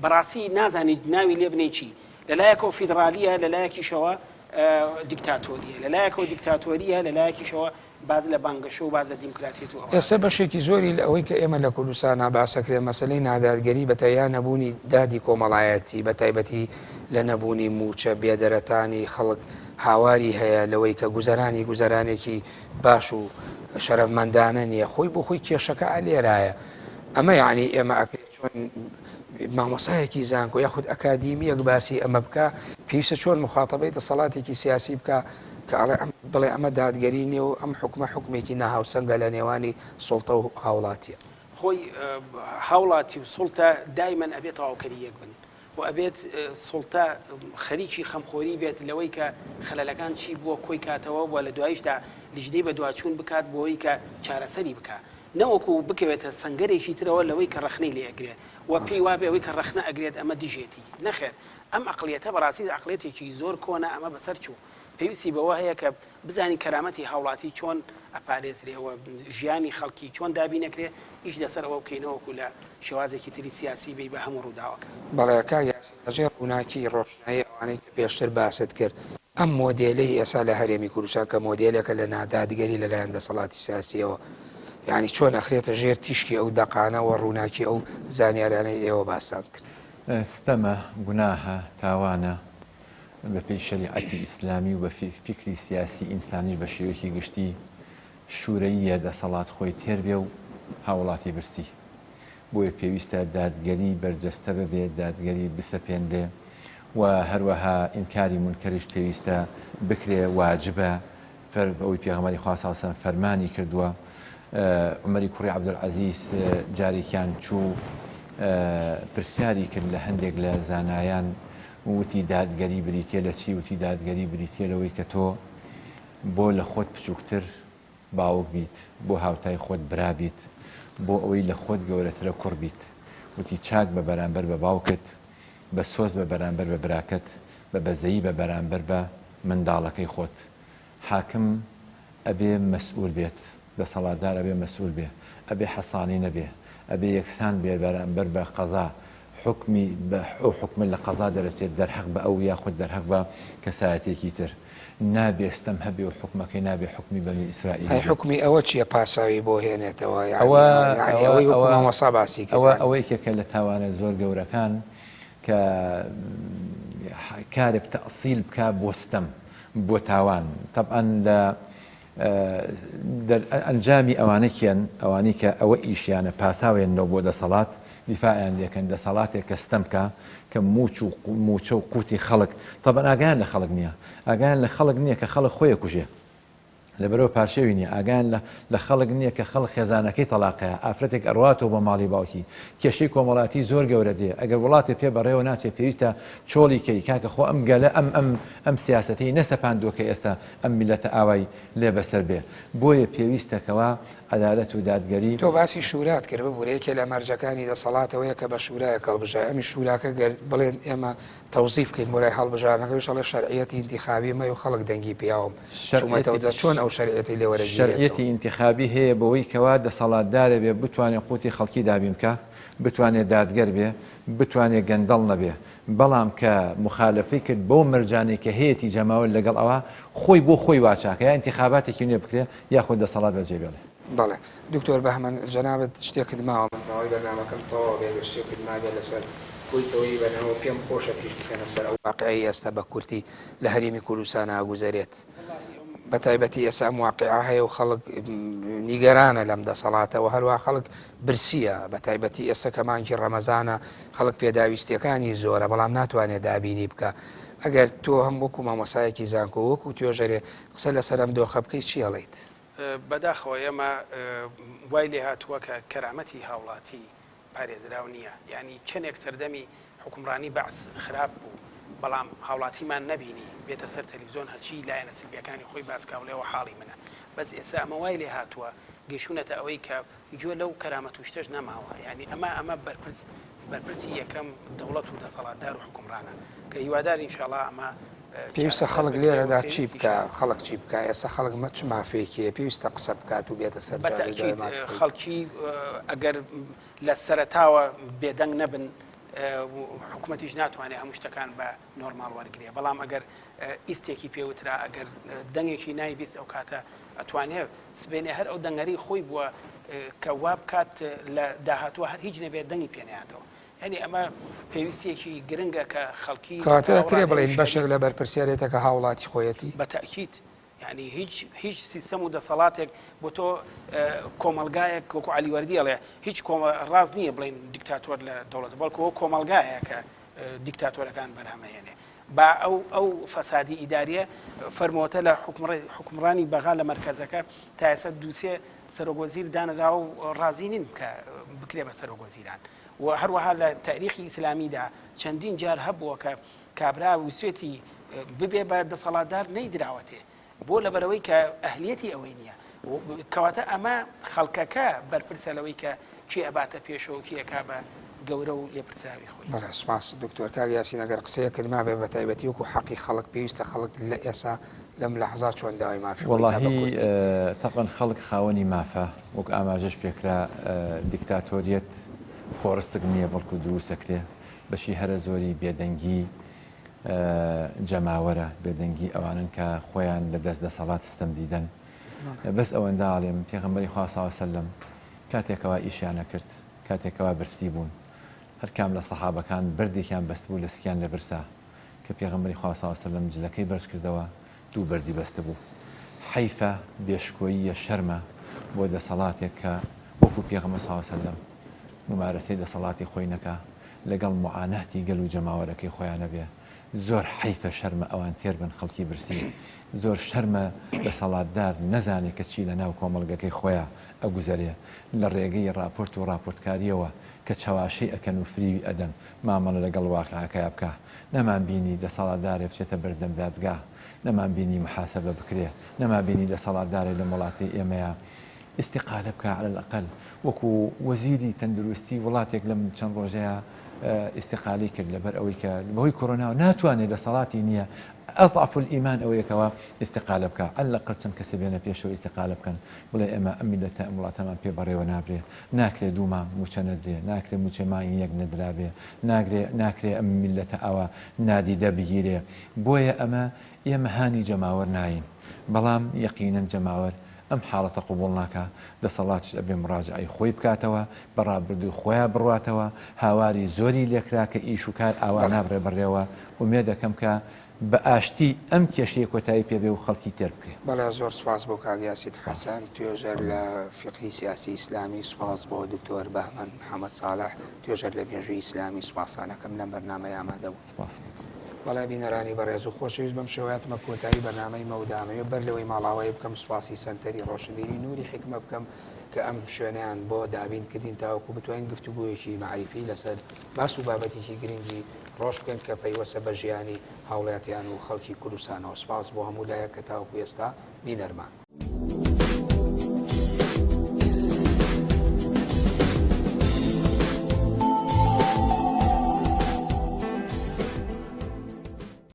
بەڕاستی نازانیت ناوی لێ بنێی چی لە لایەکەوە فیدڕالیە لە لایەکیشەوە دیکتاتۆریە لە لایەکەوە دیکتاتۆریە لە لایەکیشەوە باز لە بانگەشە و باز لە دیموکراتیەت و ئەوانە. ئێستا بەشێکی زۆری لە ئەوەی کە ئێمە لە کوردستانا باسەکرێ مەسەلەی نادادگەری بە تەیا نەبوونی دادی کۆمەڵایەتی بە تایبەتی لە نەبوونی مووچە بێدەرەتانی خەڵک هاواری هەیە لەوەی کە گوزەرانی گوزەرانێکی باش و شەرەفمەندانە نیە خۆی بۆ خۆی کێشەکە ئە لێرایە ئەمە یەعنی ئێمە ئەکرێ چۆن مامۆسایەکی زانکۆ یاخود ئەکادیمیەک باسی ئەمە بکا پێویستە چۆن مخاتەبەی دەسەڵاتێکی سیاسی بکا کە ئەڵێ ئەم بڵێ ئەمە دادگەری نیە و ئەم حوکمە حوکمێکی ناهاوسەنگە لە نێوانی سوڵتە و هاوڵاتیە. خۆی هاوڵاتی و سوڵتە دایمەن ئەبێ تەواوکەری یەک بن. و ئەبێت سوڵتە خەریکی خەمخۆری بێت لەوەی کە خەلەلەکان چی بووە کۆی کاتەوە و لە دوایشدا لیژنەی بەدواچوون بکات بۆوەی کە چارەسەری بکا نەوەکو بکەوێتە سەنگەرێکی ترەوە لەوەی کە ڕەخنەی لێ ئەگرێ و پێی وابێ ئەوەی کە ڕەخنە ئەگرێت ئەمە دژێتی نەخێر ئەم ئەقڵیەتە بەڕاستی ئەقڵیەتێکی زۆر کۆنە ئەمە بەسەر چوو پێویستی بەوە هەیە کە بزانین کەرامەتی هاوڵاتی چۆن ئەپارێزرێ و ژیانی خەڵکی چۆن دابین ئەکرێ، ئیش لەسەر ئەوە بکەین نەوەکو لە شێوازێکی تری سیاسی بێی بە هەموو ڕووداوەکان. بەڵێ کاک یاسین لە ژێر ڕووناکی ڕۆشنایی ئەوانەی کە پێشتر باست کرد، ئەم مۆدێلەی ئێستا لە هەرێمی کوردستان کە مۆدێلێکە لە نادادگەری لە لایەن دەسەڵاتی سیاسییەوە یانی چۆن ئەخرێتە ژێر تیشکی ئەو دەقانە و ڕووناکی ئەو زانیارانەی ئێوە باستان کرد؟ ستەمە، گوناهە، تاوانە، بە پێی شەریعەتی ئیسلامی و بە فیکری سیاسی ئینسانیش بە شێوەیەکی گشتی شورەییە دەسەڵات خۆی تێر بێ و هاوڵاتی برسی. بۆیە پێویستە دادگەری بەرجەستە ببێ، دادگەری بسەپێنرێ و هەروەها ئینکاری مونکەریش پێویستە بکرێ، واجبە، فەر ئەوەی پێغەمبەری خوا صلی اللە علیە و سلم فەرمانی کردووە. عومەری کوڕی عەبدولعەزیز جارێکیان چوو پرسیاری کرد لە هەندێک لە زانایان وتی دادگەری بریتیە لە چی؟ وتی دادگەری بریتیە لەوەی کە تۆ بۆ لە خۆت بچووکتر باوک بیت، بۆ هاوتای خۆت برا بیت، بۆ ئەوەی لە خۆت گەورەترە کوڕ بیت. وتی چاک بە بەرامبەر بە باوکت، بە سۆز بە بەرامبەر بە براکەت، بە بەزەیی بە بەرامبەر بە منداڵەکەی خۆت. حاکم ئەبێ مەسئول بێت، دەسەڵاتدار ئەبێ مەسئول بێ، ئەبێ حەسانی نەبێ، ئەبێ یەکسان بێ بەرامبەر بە قەزا، حوکمی بە ئەو حوکمە لە قەزا دەرەچێت دەرهەق بە ئەو یاخود دەرهەق بە کەسایەتیەکی تر. نابێ ستەم هەبێ و حوکمەکەی نابێ حوکمی بەنی ئیسرائیلی ئەی بێت. حوکمی ئەوە چیە پاساوی بۆ هێنێتەوە یانی ئەوە یانی ئەوە ئەوەی وەکو ئەوە مامۆستا باسی کرد ئەوە یانی. ئەوە یەکێکە لە تاوانە زۆر گەورەکان کە کارێک تەئسیل بکا بۆ ستەم بۆ تاوان تەبعەن لە دەرئەنجامی ئەوانە کێن؟ ئەوانەی کە ئەوە ئیشیانە پاساوێننەوە بۆ دەسەڵات، دیفاعیان لێکەن، دەسەڵاتێک کە ستەم بکا، کە موچ و موچە و قوتی خەڵک، تەبعەن ئاگایان لە خەڵک نییە، ئاگایان لە خەڵک نییە کە خەڵک خۆی ئەکوژێ، لەبەرئەوە پارشێوی نییە، ئاگایان لە لە خەڵک نییە کە خەڵک خێزانەکەی تەڵاقەیە، ئافرەتێک ئەڕواتەوە بۆ ماڵی باوکی، کێشەی کۆمەڵاتی زۆر گەورە دێ، ئەگەر وڵاتێ پێ بەڕێوە ناچێ پێویستە چۆڵی کەی، کاکە خۆ ئەم گەلە ئەم ئەم ئەم سیاسەتەی نەسەپاندووە کە ئێستا ئەم میللەتە ئاوای لێ بەسەر بێ بۆیە پێویستە کەوا عەدالەت و دادگەری. تۆ باسی شورات کرد ببورە یەکێ لە مەرجەکانی دەسەڵات ئەوەیە کە بە شورایەک هەڵبژای ئەمیش شوراکە گەر بڵێن ئێمە تەوزیف بکەین بۆ لای هەڵبژاردنەکە ئەویش ئەڵێ شەرعیەتی ئینتیخابی مەیە و خەڵک دەنگی پیاوم چومەتەوە دەست چۆن ئەو شەرعیەتەی لێ وەرەگیرێتەوە؟ شەرعیەتی ئینتیخابی هەیە بەوەی کەوا دەسەڵاتدارە بێ بتوانێ قوتی خەڵکی دابین بکا بتوانێ دادگەر بێ بتوانێ گەندەڵ نەبێ بەڵام کە موخالەفەی کرد بەو مەرجانەی کە هەیەتی جەماوەر لەگەڵ ئەوە خۆی بۆ خۆی وا چاکە یا ئینتیخاباتێکی نوێ بکرێ یاخود دەسەڵات بەجێ بێڵێ. بەڵێ دکتۆر بەهمەن جەنابت شتێکت ماوە من ماوەی بەرنامەکەم تەواو بێ گەر شتێکت مابێ لەسەر کۆی تەوەری بەرنامەوە پێم خۆشە تیشک بخەنە سەر ئەو واقیعەی ئێستا بە کورتی لە هەرێمی کوردستانا ئەگوزەرێت بە تایبەتی ئێستا ئەم واقیعە هەیە و خەڵک نیگەرانە لەم دەسەڵاتە و هەروە خەڵک برسییە، بەتایبەتی ئێستا کە مانگی ڕەمەزانە خەڵک پێداویستییەکانی زۆرە بەڵام ناتوانێت دابینی بکا، ئەگەر تۆ هەم وەکو مامۆستایەکی زانکۆ وەکو توێژەرێ قسە لەسەر ئەم دۆخە بکەی چی ئەڵێیت؟ بەداخەوە ئێمە وای لێهاتووە کە کەرامەتی هاوڵاتی پارێزراو نییە، یانی چەنێک سەردەمی حوکمڕانی بەعس خراپ بوو، بەڵام هاوڵاتیمان نەبینی بێتە سەر تەلەفزیۆن هەرچی لایەنە سلبیەکانی خۆی باس کا بڵێ ئەوە حاڵی منە، بەس ئێستا ئەمە وای لێهاتووە گەیشتوونەتە ئەوەی کە گوێ لەو کەرامەت و شتەش نەماوە، یانی ئەمە ئەمە بەرپرس بەرپرسی یەکەم دەوڵەت و دەسەڵاتدار و حوکمڕانە کە هیوادارین ئینشاڵا ئەمە پێویستە چارەسەر خەڵک بکرێ و لێرەدا چی بکا؟ پێویستیشە. خەڵک چی بکا؟ ئێستا خەڵک مە چ مافێکی هەیە؟ پێویستە قسە بکات و بێتە سەر بە جادە و داوای تەئکید مافی خۆی بکا. خەڵکی ئەگەر لە سەرەتاوە بێدەنگ نەبن حکومەتیش ناتوانێت هەموو شتەکان بە نۆرماڵ وەرگێ بەڵام ئەگەر ئیستێکی پێوترا ئەگەر دەنگێکی نایبیست ئەو کاتە ئەتوانێ سبەینێ هەر ئەو دەنگەری خۆی بووە کە وا بکات لە داهاتووە هەر هیچ نەبێت دەنگی پێنیاتەوە یعنی ئەمە پێویستیەکی گرنگە کە خەڵکی کەواتە ئەکرێ بڵێین بەشێک لە بەرپرسیارێتەکە هاوڵاتی خۆیەتی؟ بە تەئکید یانی هیچ هیچ سیستەم و دەسەڵاتێک بۆ تۆ کۆمەڵگایەک وەکو عەلی وەردی ئەڵێ هیچ ڕاست نییە بڵێن دیکتاتۆر لە دەوڵەت بەڵکو ئەو کۆمەڵگایە کە دیکتاتۆرەکان بەرهەمەهێنێ با ئەو ئەو فەسادی ئیداریە فەرمۆتە لە حکومڕانی بەغا لە مەرکەزەکە تا ئێستا دووسێ سەرۆک وەزیر دانراوە و ڕازی نین کە بکرێ بە سەرۆک وەزیران و هەروەها لە تاریخی ئیسلامیدا چەندین جار هەبووە کە کابرا ویستوێتی ببێ بە دەسەڵاتدار نەیدراوەتێ بۆ لەبەرئەوەی کە ئەهلیەتی ئەوەی نییە کەواتە ئەمە خەڵکەکە بەرپرسە لەوەی کە کێ ئەباتە پێشەوە کێ ئەکا بە گەورە و لێپرسراوی خۆی. بەڵێ سوپاس دکتۆر. کاک یاسین ئەگەر قسەیەکت مابێ بە تایبەتی وەکو حەقی خەڵک پێویستە خەڵک لە ئێسا لەم لەحزا چۆن داوای مافی خۆی بکا بە وەڵاهی کورتی. تەبعەن خەڵک خاوەنی مافە وەک ئاماژەش پێکرا دیکتاتۆریەت خۆڕسک نییە بەڵکو دروستەکرێ بەشی هەرە زۆری بێدەنگی جەماوەرە، بێدەنگی ئەوانەن کە خۆیان لە دەست دەسەڵات ستەم دیدەن. بەس ئەوەندە ئەڵێم پێغەمبەری خوا صلی اللە علیە وسلم کاتێک کەوا ئیشیان ئەکرد، کاتێک کەوا برسی بوون، هەر کام لە سەحابەکان بەردێکیان بەستبوو لە سکیان لە برسا، کە پێغەمبەری خوا صلی اللە علیە وسلم جلەکەی بەرز کردەوە دوو بەردی بەستبوو. حەیفە، بێشکۆییە، شەرمە بۆ دەسەڵاتێک کە وەکو پێغەمبەر صلی اللە علیە وسلم مومارەسەی دەسەڵاتی خۆی نەکا، لەگەڵ موعاناتی گەل و جەماوەرەکەی خۆیا نەبێ. زۆر حەیفە شەرمە ئەوان تێر بن خەڵکی برسی. زۆر شەرمە دەسەڵاتدار نەزانێ کە چی لە ناو کۆمەڵگەکەی خۆیا ئەگوزەرێ، لە ڕێگەی ڕاپۆرت و ڕاپۆرتکارییەوە کە چەواشەی ئەکەن و فریوی ئەدەن مامەڵە لەگەڵ واقیعەکەیا بکا. نەمان بینی دەسەڵاتدارێ بچێتە بەردەم دادگا، نەمان بینی موحاسەبە بکرێ، نەما بینی دەسەڵاتدارێ لەم وڵاتەی ئێمەیا ئیستیقالە بکا علی الاقل وەکو وەزیری تەندروستی وڵاتێک لەم چەند ڕۆژەیا ئیستیقالەی کرد لەبەر ئەوەی کە بەهۆی کۆرۆناوە ناتوانێت دەسەڵاتی نییە اضعف الایمان ئەوەیە کەوا ئیستیقالە بکا علی الاقل چەند کەسێ بێنە پێشەوە ئیستیقالە بکەن بڵێ ئێمە ئەم میللەتە ئەم وڵاتەمان پێ بەڕێوە نابرێ ناکرێ دوو مانگ مووچە نەدرێ ناکرێ مووچەی مانگی یەک نەدرابێ ناگرێ ناکرێ ئەم میللەتە ئاوا نادیدە بگیرێ بۆیە ئەمە ئێمە هانی جەماوەر ناین بەڵام یەقینەن جەماوەر ئەم حاڵەتە قبوڵ ناکا، دەسەڵاتیش ئەبێ مڕاجەعەی خۆی بکاتەوە، بە ڕابردووی خۆیا بڕواتەوە، هاواری زۆری لێکرا کە ئیش و کار ئاوا بەڵێ. نابرێ بەڕێوە، ئومێد ئەکەم کە بە ئاشتی ئەم کێشەیە کۆتایی پێ بێ و خەڵکی تێر بکرێ. بەڵێ زۆر سوپاس بۆ کاک یاسین سوپاس. حەسەن توێژەر لە فیقهی سیاسی ئیسلامی، سوپاس بۆ دکتۆر بەهمەن محەمەد ساڵح توێژەر لە مێژووی ئیسلامی، سوپاستان ئەکەم لەم بەرنامەیە ئامادە بوون. سوپاس بۆ تۆ. بەڵێ بینەرانی بەڕێز و خۆشەویست بەم شێوەیە هاتمە کۆتایی بەرنامەی مەودا ئەمەوێ بەر لەوەی ماڵاوایی بکەم سوپاسی سەنتەری ڕۆشنبیری نوری حیکمە بکەم کە ئەم شوێنەیان بۆ دابین کردین تاوەکو بتوانین گفتوگۆیەکی مەعریفی لەسەر باس و بابەتێکی گرنگی ڕۆژ بکەین کە پەیوەستە بە ژیانی هاوڵاتیان و خەڵکی کوردستانەوە سوپاس بۆ هەموو لایەک کە تاوەکو ئێستا بینەرمان.